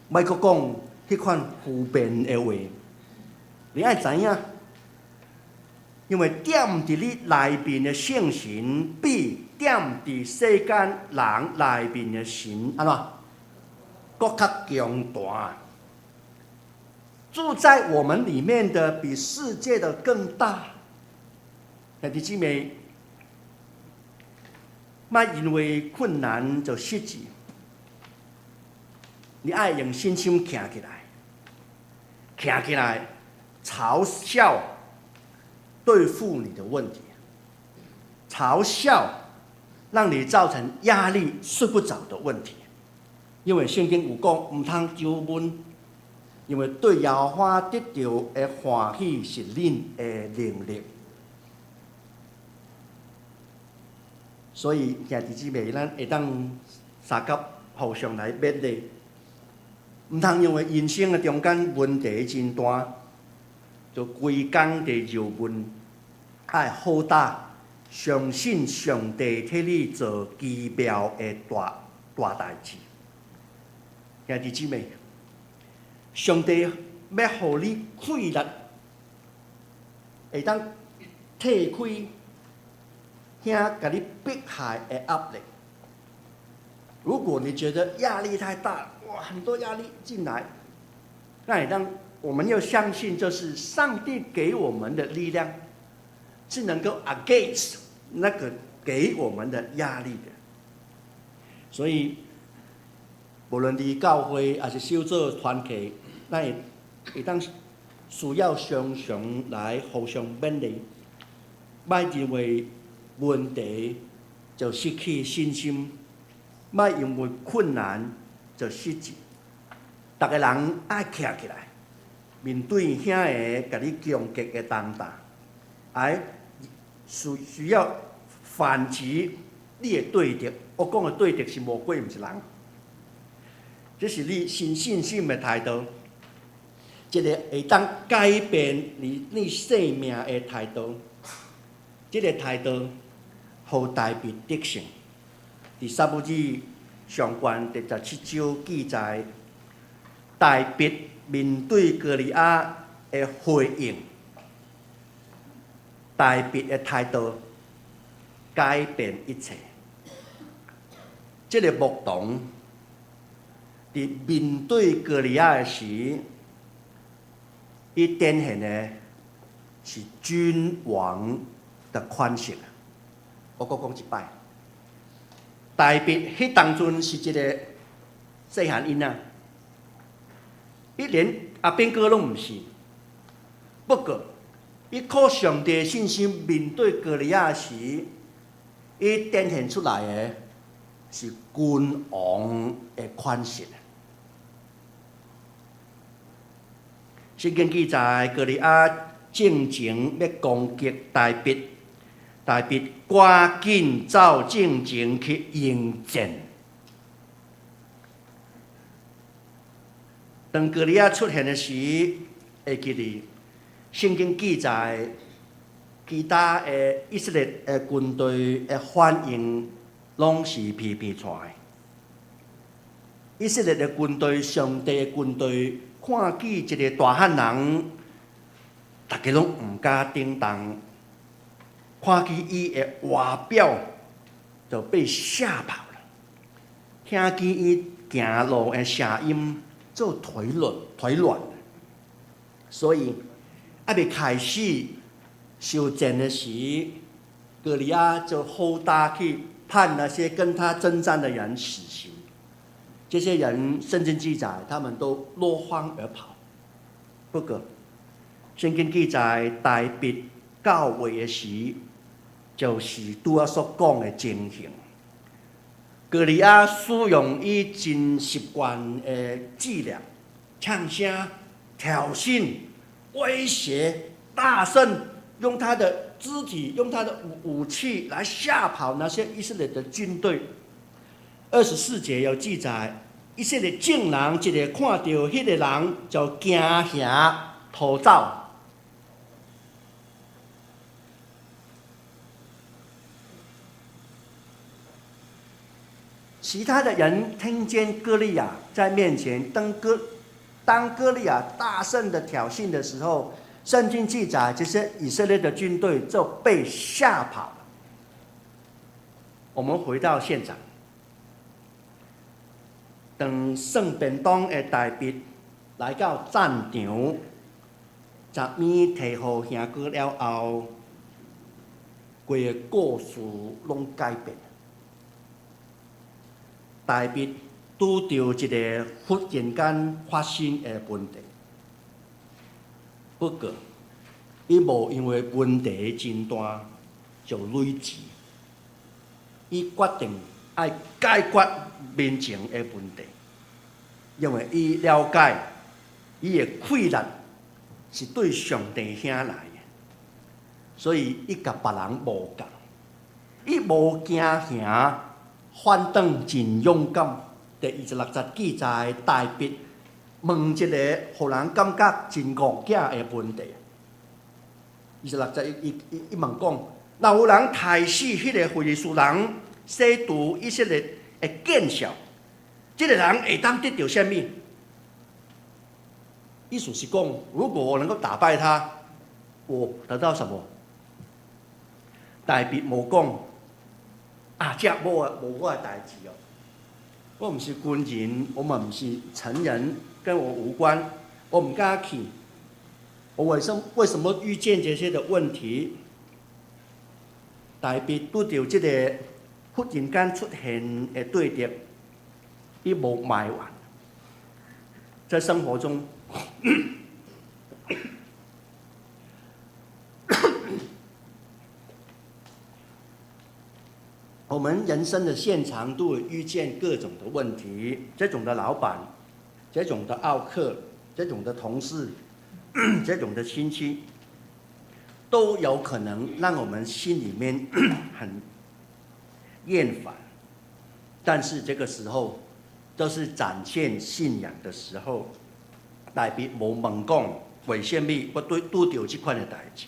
莫閣講彼款負面的話。你愛知影，因為踮佇你內面的聖神，比踮佇世間人內面的神，按怎？閣較強大。住在我們裡面的，比世界的更大。兄弟姊妹，莫因為困難就失志，你愛用信心徛起來，徛起來，嘲笑對付你的問題，嘲笑讓你造成壓力、睡不著的問題。因為聖經有講，毋通憂悶，因為對耶和華得著的歡喜是恁的能力。所以兄弟姊妹，咱會當相佮互相來勉勵，毋通因為人生的中間問題真大，就規工佇憂悶，愛好膽，相信上帝替你做奇妙的大大代誌。兄弟姊妹，上帝欲予你氣力，會當退開遐共你迫害的壓力。如果你覺得壓力太大，哇，很多壓力進來，那會當我們要相信，就是上帝給我們的力量，是能夠 against 那個給我們的壓力的。所以，無論佇教會抑是小組團契，咱會會當需要常常來互相勉勵，莫認為問題就失去信心，莫因為困難就失志。逐个人愛徛起來，面對遐个共你攻擊的重擔，愛需要反擊你的對敵。我講的對敵是魔鬼，毋是人。這是你新信心的態度，一個會當改變你生命的態度。這個態度，予大衛得勝。佇撒母耳上卷第十七章記載，大衛面對歌利亞的回應，大衛的態度改變一切。這個牧童佇面對歌利亞的時，伊展現的是君王的款式。我閣講一擺，大衛彼當陣是一個細漢囡仔，伊連阿兵哥攏毋是。不過，伊靠上帝的信心面對歌利亞時，伊展現出來的是君王的款式。聖經記載，歌利亞進前欲攻擊大衛，大衛趕緊走進前去迎戰。當歌利亞出現的時，會記得聖經記載，其他的以色列的軍隊的反應攏是皮皮剉的。以色列的軍隊，上帝的軍隊，看見一個大漢人，逐家攏毋敢頂動。看見伊的外表，就被嚇跑了。聽見伊行路的聲音，就腿軟腿軟。所以，猶未開始受戰的時，歌利亞就好膽去判那些跟他爭戰的人死刑。這些人聖經記載，他們都落荒而跑。不過，聖經記載大衛到位的時，就是拄仔所講的情形。歌利亞使用伊真習慣的伎倆，嗆聲、挑釁、威脅、大聲，用他的肢體、用他的武器來嚇跑那些以色列的軍隊。24節有記載，以色列眾人一个看著彼个人就驚嚇逃走。其他的人聽見歌利亞在面前，當歌利亞大聲的挑釁的時候，聖經記載，這些以色列的軍隊就被嚇跑了。我們回到現場，當算便當的大衛來到戰場，10物提予兄哥了後，規个故事攏改變。大衛拄著一個忽然間發生的問題，不過伊無因為問題真大就累志，伊決定愛解決面前的問題。因為伊了解伊的氣力是對上帝遐來的，所以伊共別人無仝，伊無驚嚇，反轉真勇敢。第26節記載，大衛問一個予人感覺真戇囝的問題。26節伊問講：若有人刣死彼个非利士人，洗除以色列的見笑，這個人會當得著啥物？意思是講，如果我能夠打敗他，我得到什麼？大衛無講，啊，這無我的代誌哦。我毋是軍人，我嘛毋是成人，跟我無關，我毋敢去。我為什麼遇見這些的問題？大衛拄著這個忽然間出現的對敵，伊無埋怨。在生活中，我們人生的現場都會遇見各種的問題，這種的老闆，這種的奧客，這種的同事，這種的親戚，都有可能讓我們心裡面很厭煩。但是這個時候，都是展現信仰的時候。大衛無問講為啥物我對拄著這款的代誌，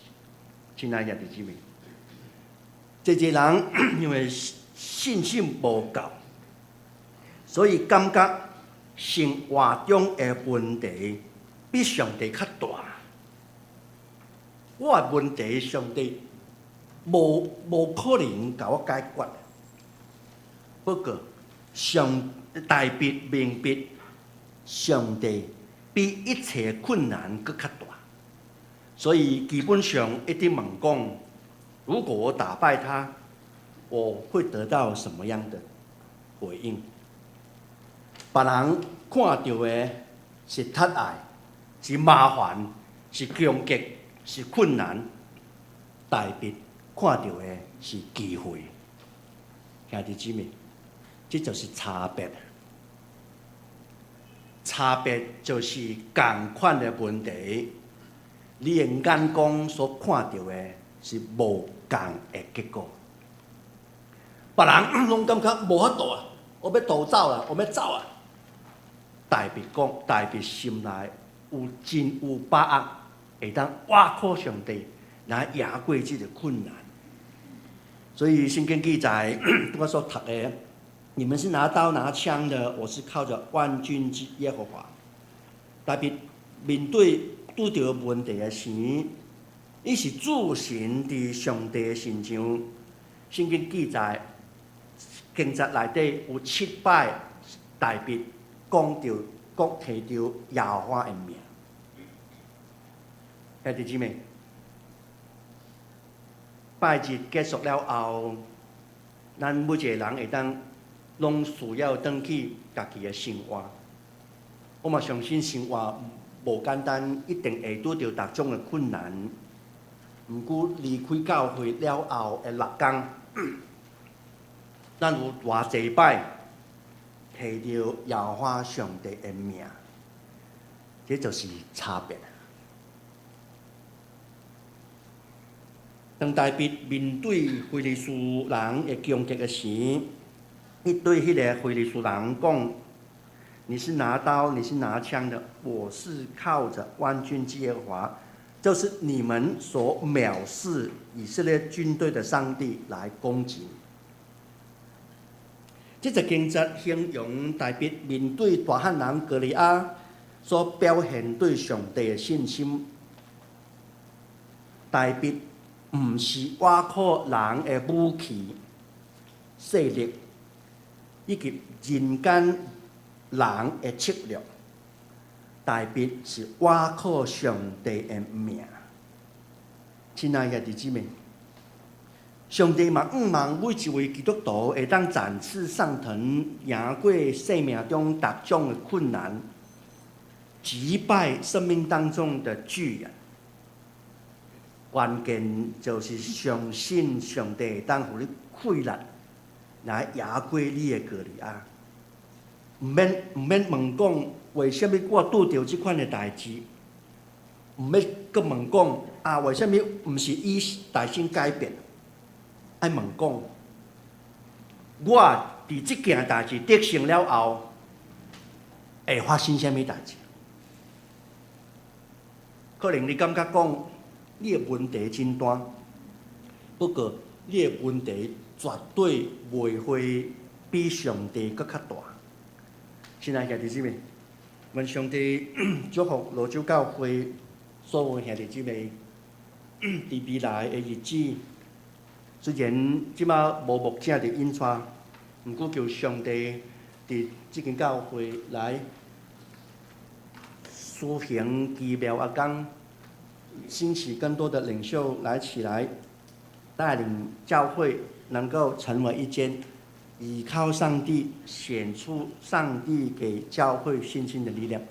親愛的兄弟姊妹，這個人因為信心無夠，所以感覺生活中的問題比上帝較大。我的問題，上帝無可能共我解決。不過，上大衛明白，上帝比一切困難閣較大，所以基本上一直問講：如果我打敗他，我會得到什麼樣的回應？別人看到的是窒礙，是麻煩，是攻擊，是困難；大衛看到的是機會。兄弟姊妹，這就是差別。差別就是仝款的問題，你的眼光所看著的是無仝的結果。別人攏感覺無法度啊，我欲逃走啦，我欲走啊。大衛講，大衛心內有真有把握，會當倚靠上帝來贏過這個困難。所以聖經記載，我所讀的，你們是拿刀拿槍的，我是靠著萬軍之耶和華。大衛面對拄著問題的時，伊是注神佇上帝的身上。聖經記載，經節內底有七擺大衛講著、講提著耶和華的名。兄弟姊妹，拜日結束了後，咱每一個人會當攏需要轉去家己的生活。我嘛相信生活無簡單，一定會拄著逐種的困難。毋過離開教會了後的6工，咱有偌濟擺提著耶和華上帝的名，這就是差別。當大衛面對非利士人的攻擊的時，伊對彼个非利士人講：你是拿刀，你是拿槍的，我是靠著萬軍之耶和華，就是你們所藐視以色列軍隊的上帝來攻擊。這節經節形容大衛面對大漢人歌利亞所表現對上帝的信心。大衛毋是倚靠人的武器、勢力，以及人間人的策略。大衛是倚靠上帝的名。親愛的弟姊妹，上帝嘛向望每一位基督徒會當展翅上騰，贏過生命中逐種的困難，擊敗生命當中的巨人。關鍵就是相信上帝會當予你氣力來贏過你的歌利亞。毋免問講為啥物我拄著這款的代誌，毋免閣問講啊，為啥物毋是伊大聲改變？愛問講，我佇這件代誌得勝了後，會發生啥物代誌？可能你感覺講你的問題真大，不過你的問題絕對袂會比上帝閣較大。親愛兄弟姊妹，願上帝祝福蘆洲教會所有兄弟姊妹，佇未來的日子，雖然這馬無牧者佇引帶，毋過求上帝佇這間教會來施行奇妙的工，興起更多的領袖來起來帶領教會，能夠成為一間倚靠上帝、顯出上帝給教會信心的力量。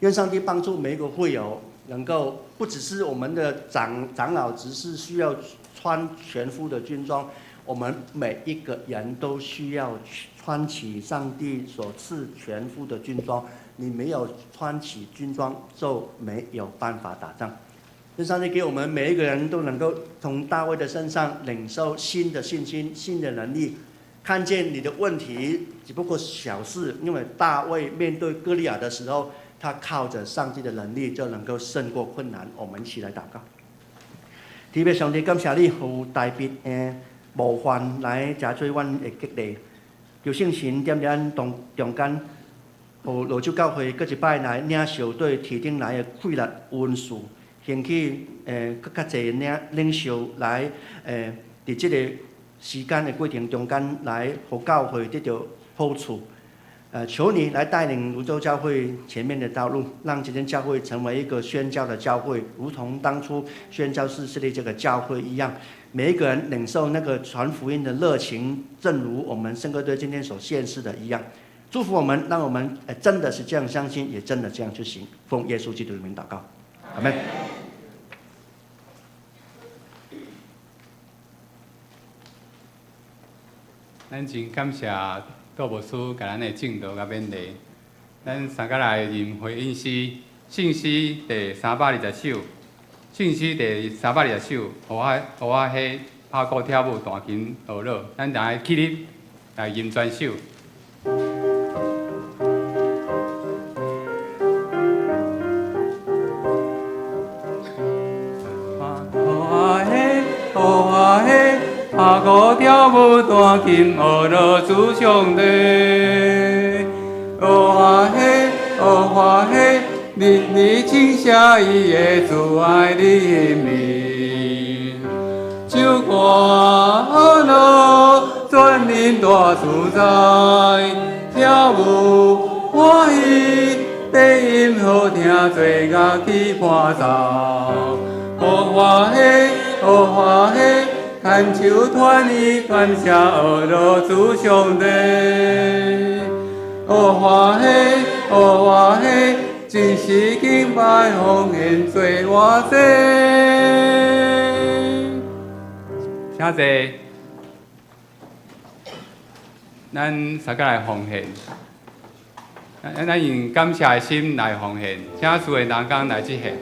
願上帝幫助每一個會友，能夠不只是我們的長老執事需要穿全副的軍裝，我們每一個人都需要穿起上帝所賜全副的軍裝。你沒有穿起軍裝，就沒有辦法打仗。願上帝給我們每一個人都能夠從大衛的身上領受新的信心、新的能力，看見你的問題只不過小事，因為大衛面對歌利亞的時候，他靠着上帝的能力就能夠勝過困難。我們一起來禱告。天父上帝，感謝你予大衛的模範來成做阮的激勵，求聖神踮咱當中間，予蘆洲教會閣一擺來領受對天頂來的氣力恩賜，興起閣較濟領袖來佇這個時間的過程中間來予教會得著好處。求你來帶領蘆洲教會前面的道路，讓這間教會成為一個宣教的教會，如同當初宣教士設立這個教會一樣。每一個人領受那個傳福音的熱情，正如我們聖歌隊今天所獻示的一樣。祝福我們，讓我們真的是這樣相信，也真的這樣去行。奉耶穌基督的名禱告，阿門。咱真感謝杜牧師共咱的證道佮勉勵。咱三個來吟回應詩，聖詩第320首，聖詩第三百二十首，予我喜拍鼓跳舞彈琴學樂。咱來起立來吟全首。拍鼓跳舞彈琴學樂主上帝，學歡喜學歡喜，日日稱謝伊的慈愛憐憫，唱歌學樂全能大主宰，跳舞歡喜，低音好聽做樂器伴奏，學歡喜學歡喜。牽手傳伊感謝學樂主上帝，學歡喜學歡喜，真是敬拜奉獻做活祭。請坐，咱三個來奉獻，咱用感謝的心來奉獻，請司的同工來執行。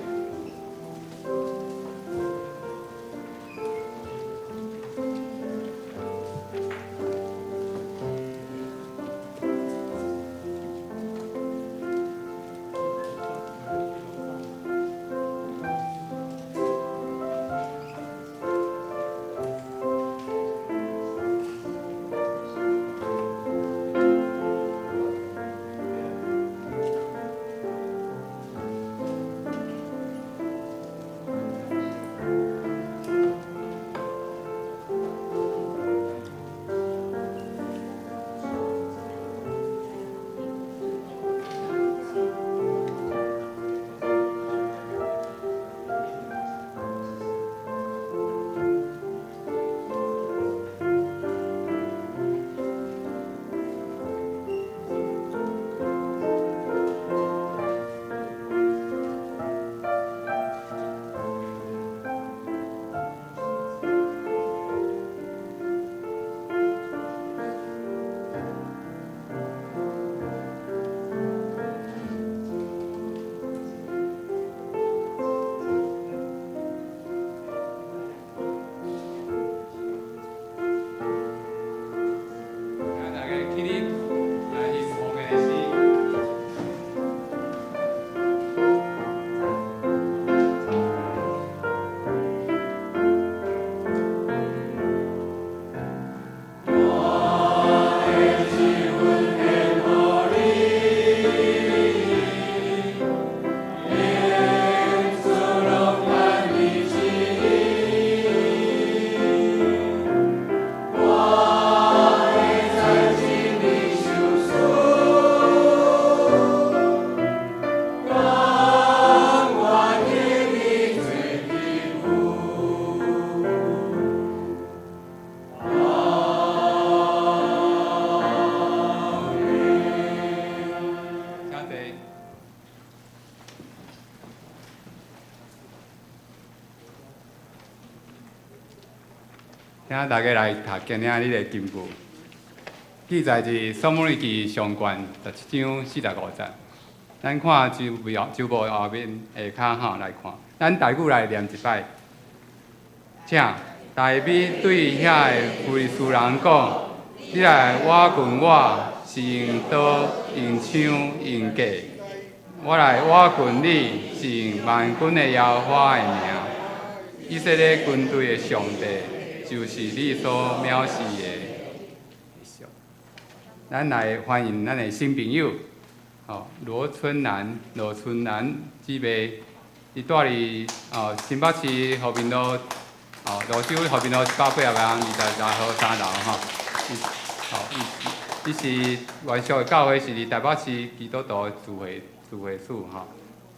請大家來讀今仔日的金句，記載佇撒母耳記上卷17章45節。咱看周報周報後面下跤吼來看，咱台語來念一擺。請大衛對遐个非利士人講：你來倚近我，是用刀、用槍、用弓；我來倚近你，是用萬軍的耶和華的名，以色列軍隊的上帝，就是你所藐視的。咱來歡迎咱的新朋友，吼羅春蘭、羅春蘭姊妹，伊蹛佇哦新北市和平路，哦蘆洲和平路186號23樓吼。伊吼伊伊是原屬的教會是佇台北市基督徒聚會聚會處吼。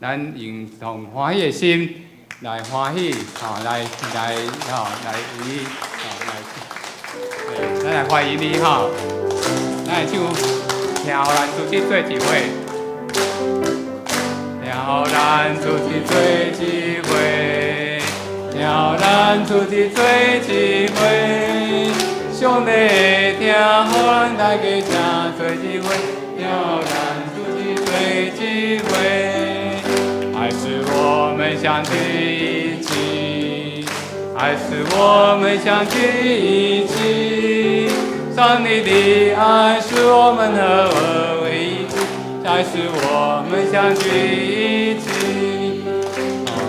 咱用從歡喜的心來歡喜，吼來來吼來為伊吼來，咱來歡迎你吼。咱來唱，聽予咱出去做一伙，聽予咱出去做一伙，聽予咱出去做一伙，上帝疼，予咱大家聽做一伙，聽予咱出去做一伙，愛使我們相聚一起，愛使我們相聚一起。上帝的愛使我們合而為一，愛使我們相聚一起。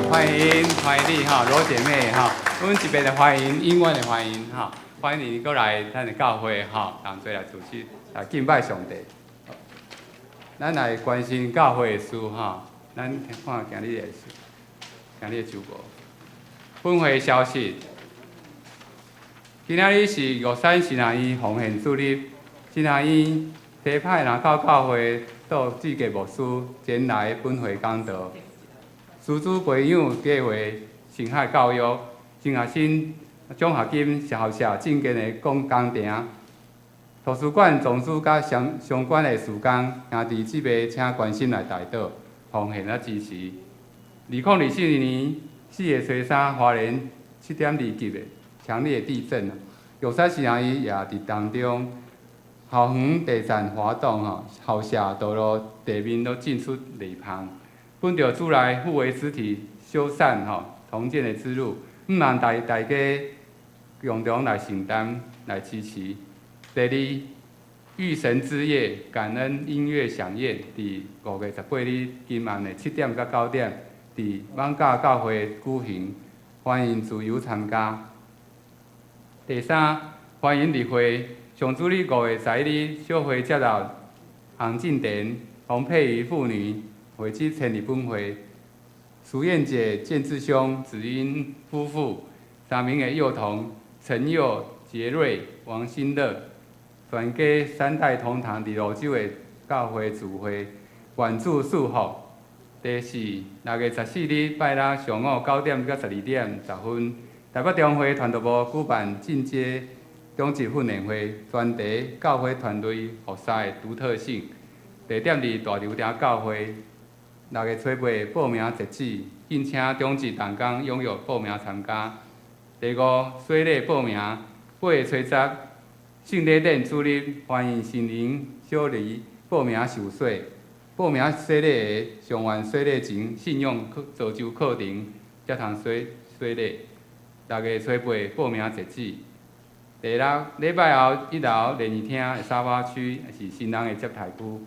歡迎歡迎你哈，羅姐妹哈，阮這邊的歡迎，永遠的歡迎哈，歡迎你過來咱的教會哈，同齊來主持來敬拜上帝。咱來關心教會的事哈，咱看今日的事，今日的周報。分會消息。今仔日是玉山神學院奉獻主日，神學院提派林口教會杜志杰牧師前來本會講道。師資培養計劃、神學教育、神學生獎學金、校舍進建的工工程、圖書館藏書佮相相關的事工，兄弟姊妹請關心來代禱、奉獻佮支持。2024年4月初3，花蓮7.2級的強烈地震，玉山神學院也佇當中，校園地震活動吼，校舍道路地面都進出泥濘。本著主來復為肢體修繕吼重建的之路，毋望大大家共同來承擔來支持。第二，遇神之夜感恩音樂饗宴，佇5月18日今暗的7點到9點，佇艋舺教會舉行，歡迎自由參加。第三，歡迎入會，上主日5月11日，小會接納洪進田、洪佩瑜婦女會籍遷入本會，蘇燕姐、建志兄、子英夫婦三名的幼童陳佑、傑瑞、王新樂，全家三代同堂佇蘆洲的教會聚會，願主賜福。第四，6月14日拜六上午9點到12點10分，台北中會傳道部舉辦進階長執訓練會，專題教會團隊服侍的獨特性。地點佇大流埕教會。6月初8報名截止，敬請長執同工踴躍報名參加。第五，洗禮報名，8月初10，聖禮典主日，歡迎新人小兒報名受洗。報名洗禮的，上完洗禮前信仰造就課程，才通洗洗禮。6月初8報名截止。第六，禮拜後一樓禮儀廳的沙發區是新人的接待區，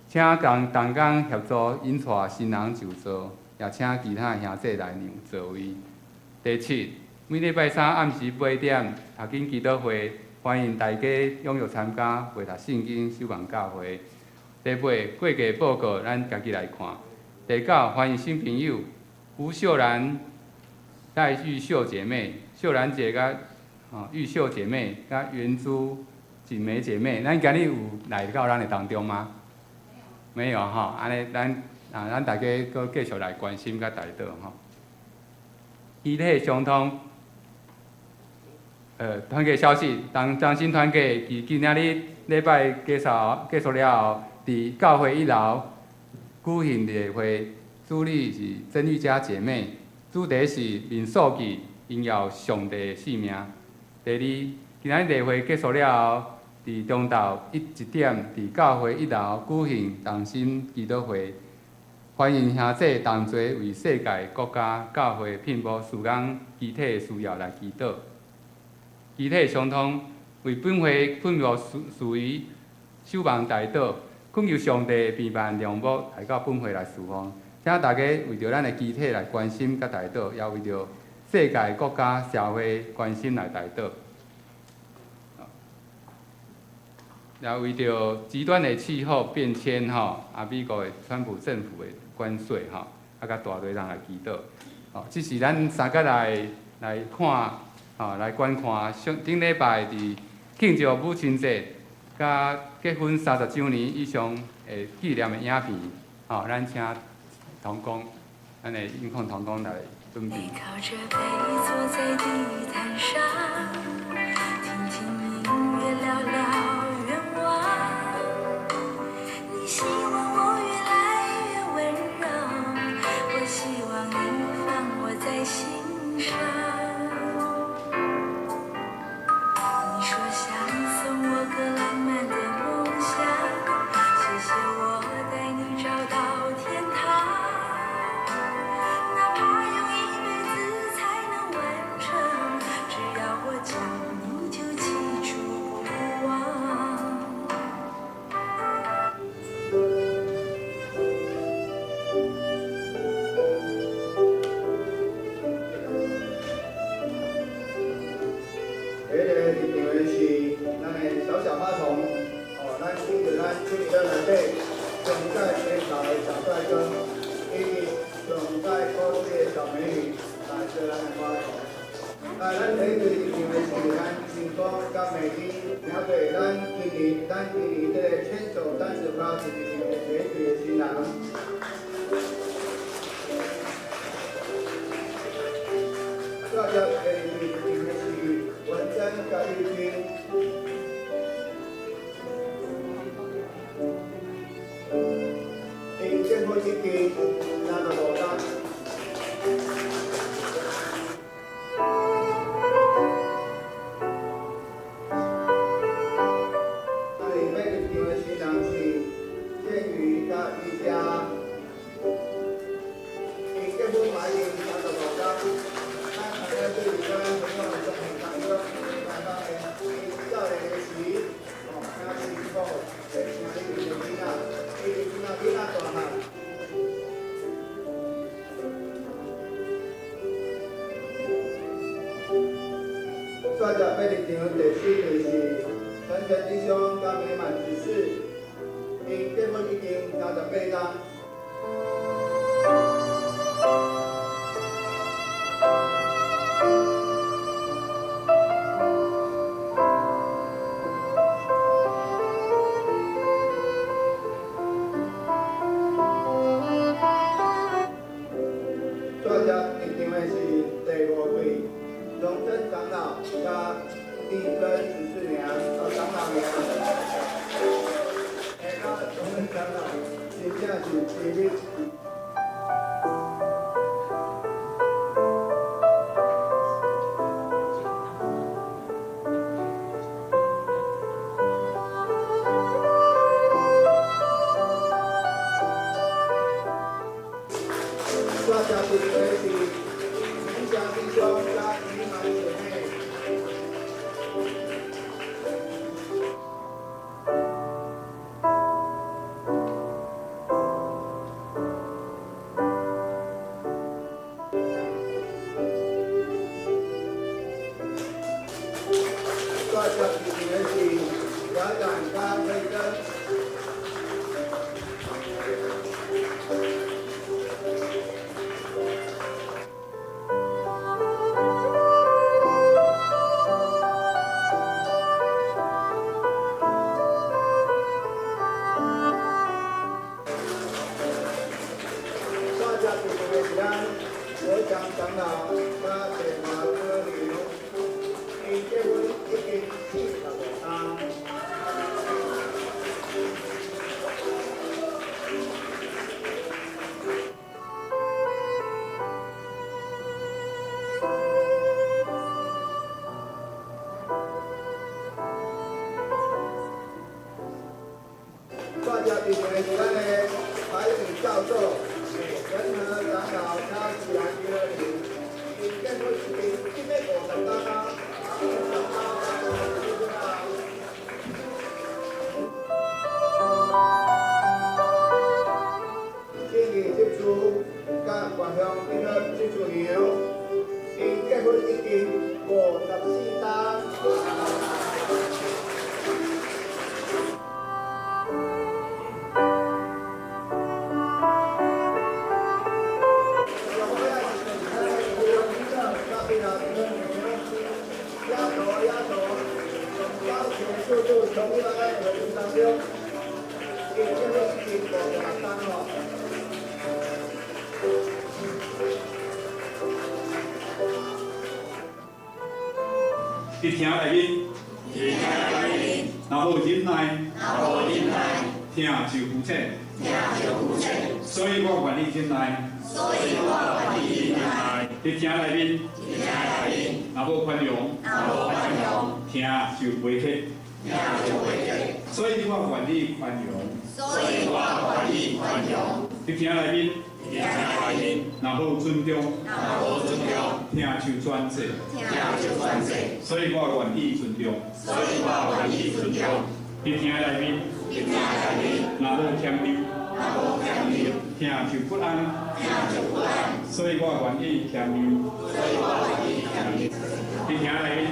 請同同工協助引帶新人就座，也請其他兄弟來讓座位。第七，每禮拜三暗時8點，讀經祈禱會，歡迎大家踴躍參加，閱讀聖經，守望教會。第八，過季報告，咱家己來看。第九，歡迎新朋友吳秀蘭、賴玉秀姐妹、秀蘭姐佮玉秀姐妹佮袁珠錦梅姐妹，咱今日有來到咱的當中嗎？沒有吼，按呢咱啊，咱大家閣繼續來關心佮代禱吼。肢體相通，團契消息，當中心團契佇今仔日禮拜結束結束了後，佇教會一樓舉行例會，主理是曾玉佳姐妹，主題是民數記榮耀上帝的姓名。第二，今仔日例會結束了後，佇中晝1點，佇教會一樓舉行同心祈禱會，歡迎兄弟同齊為世界國家、教會聘牧事工肢體的需要來祈禱。肢體相通，為本會聘牧事宜守望代禱，懇求上帝平萬良牧來到本會來侍奉。請大家為著咱的肢體來關心佮代禱，也為著世界國家社會關心來代禱。也為著極端的氣候變遷吼，啊，美國的川普政府的關稅吼，啊，佮大堆人來祈禱。吼，這是咱三角來看，吼，來觀看上頂禮拜佇慶祝母親節，佮結婚30週年以上的紀念的影片，吼，咱請同工，咱的音控同工來準備。你靠著背坐在地毯上，聽聽音樂，聊聊願望。你希望我越來越溫柔，我希望你放我在心上。你說想送我個浪漫的夢想，謝謝我帶你找到天堂。哪怕用一輩子才能完成，只要我講，你就記住不忘。第一个入場的是咱的小小花童，哦，咱請著咱出場內底上蓋天才的小帥哥，以及上蓋可水的小美女來做咱的花童。啊，咱第一對入場的是咱成功佮美麗，名對咱今年這個牽手38是入場的第一對的新人。再接第二對入場的是文珍佮玉君。𪜶結婚已經35冬。咱欲入場的新人是建宇佮瑜伽，𪜶結婚嘛已經35冬。咱大家對於咱朋友們中的朋友，來講的，𪜶少年的時，哦，聽辛苦，來聽你的囡仔，伊的囡仔大漢。煞接欲入場第四對是陳陳弟兄佮美滿執事，𪜶結婚已經38冬。煞接入場的是第五對，榮珍長老佮麗珍執事娘，哦，長老娘。下跤榮珍長老真正是甜蜜。煞接入場的是明祥弟兄佮美滿姐妹。煞接入場的是雅展佮佩珍。煞接入場的是咱國強長老佮謝華哥娘，𪜶結婚已經45冬。入场的是咱的白宇教授，仁和长老萧启兰娱乐林，𪜶结婚已经今要50冬啊，50冬啊。正义执事佮外乡娱乐执事娘，𪜶结婚已经54冬。伫听内面，若无忍耐，疼就肤浅，所以我愿意忍耐。伫疼内面，若无宽容，疼就袂结，所以我愿意宽容。伫疼内面，若无尊重，疼就专制，所以我愿意尊重。伫疼内面，若无谦让，疼就不安，所以我愿意谦让。伫疼内面，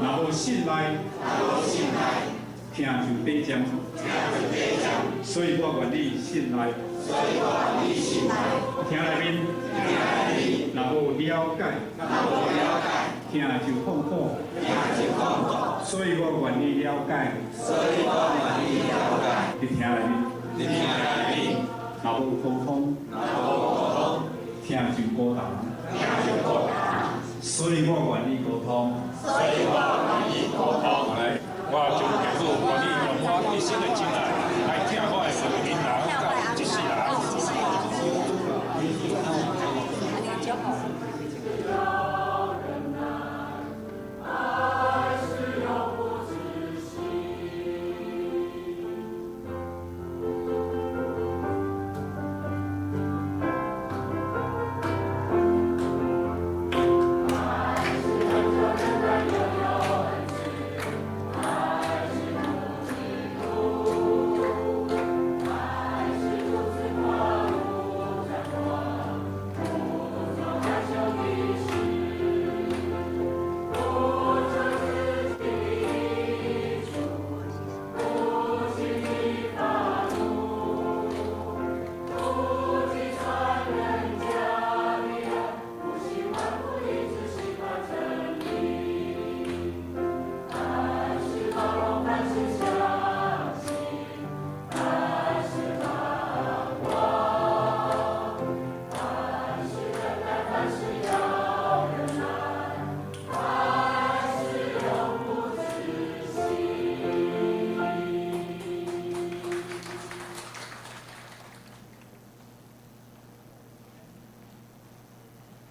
若无信赖，疼就短暂，所以我愿意信赖。疼内面，若无了解，疼就痛苦，所以我愿意了解。伫疼内面，若无沟通，疼就孤单，所以我愿意沟通。来，我就耶稣愿意用我一生的真爱来疼我的囡仔到这世人。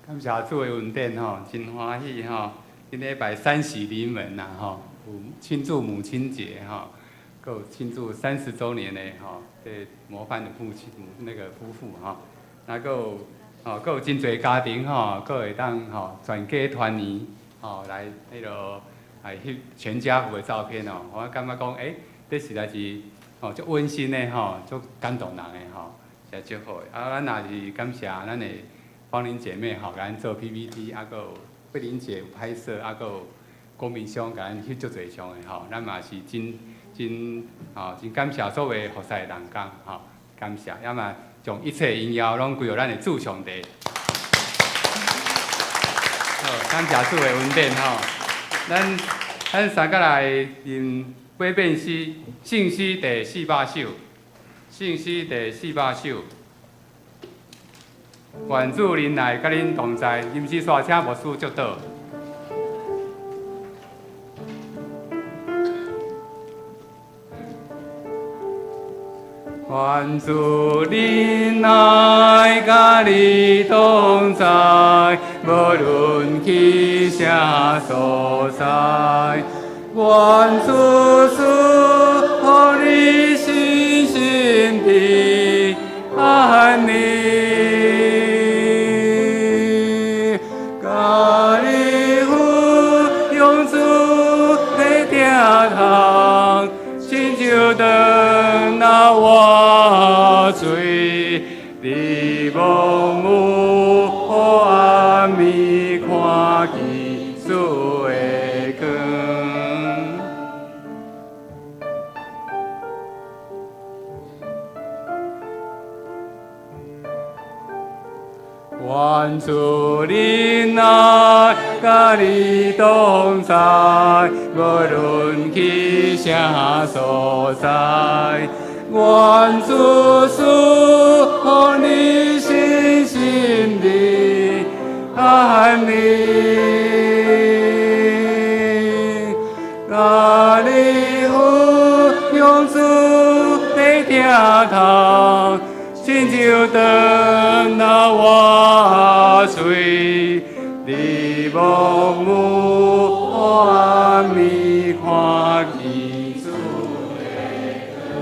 感谢主的恩典吼，真欢喜吼！今礼拜三喜临门呐吼，有庆祝母亲节吼，阁有庆祝30周年的吼，这模范的父亲那个夫妇吼，那阁有吼，阁有真济家庭吼，阁会当吼全家团圆吼来彼落来翕全家福的照片哦，我感觉讲，欸，这实在是吼足温馨的吼，足感动人的吼，实在足好的。啊，咱也是感谢咱的芳玲姐妹吼，共咱做 PPT，啊，阁有慧玲姐有拍摄，啊，阁有郭明兄共咱翕足济相的吼，咱嘛是真真吼真感谢所有服侍的同工吼，感谢，也嘛将一切荣耀拢归予咱的主上帝。好，感谢主的恩典吼，咱三个来念八变诗，圣诗第四百首，圣诗第四百首。愿主仁爱佮恁同在，临时煞请牧师祝祷。愿主仁爱佮你同在，无论去啥所在。愿主赐予你心像灯仔活水，伫暝雨暗暝看见主的光。愿主恩爱佮你同在，无论去啥所在。愿主赐予你身心灵安宁，佮你分享主的疼痛，亲像灯仔活水，伫暝雨暗暝看见主的光。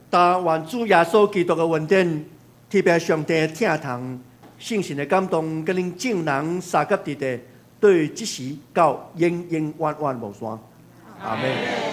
但願主耶穌基督的恩典，天父上帝的疼痛，聖神的感動，佮恁眾人相佮佇佇，對這時到永永遠遠無散。阿門。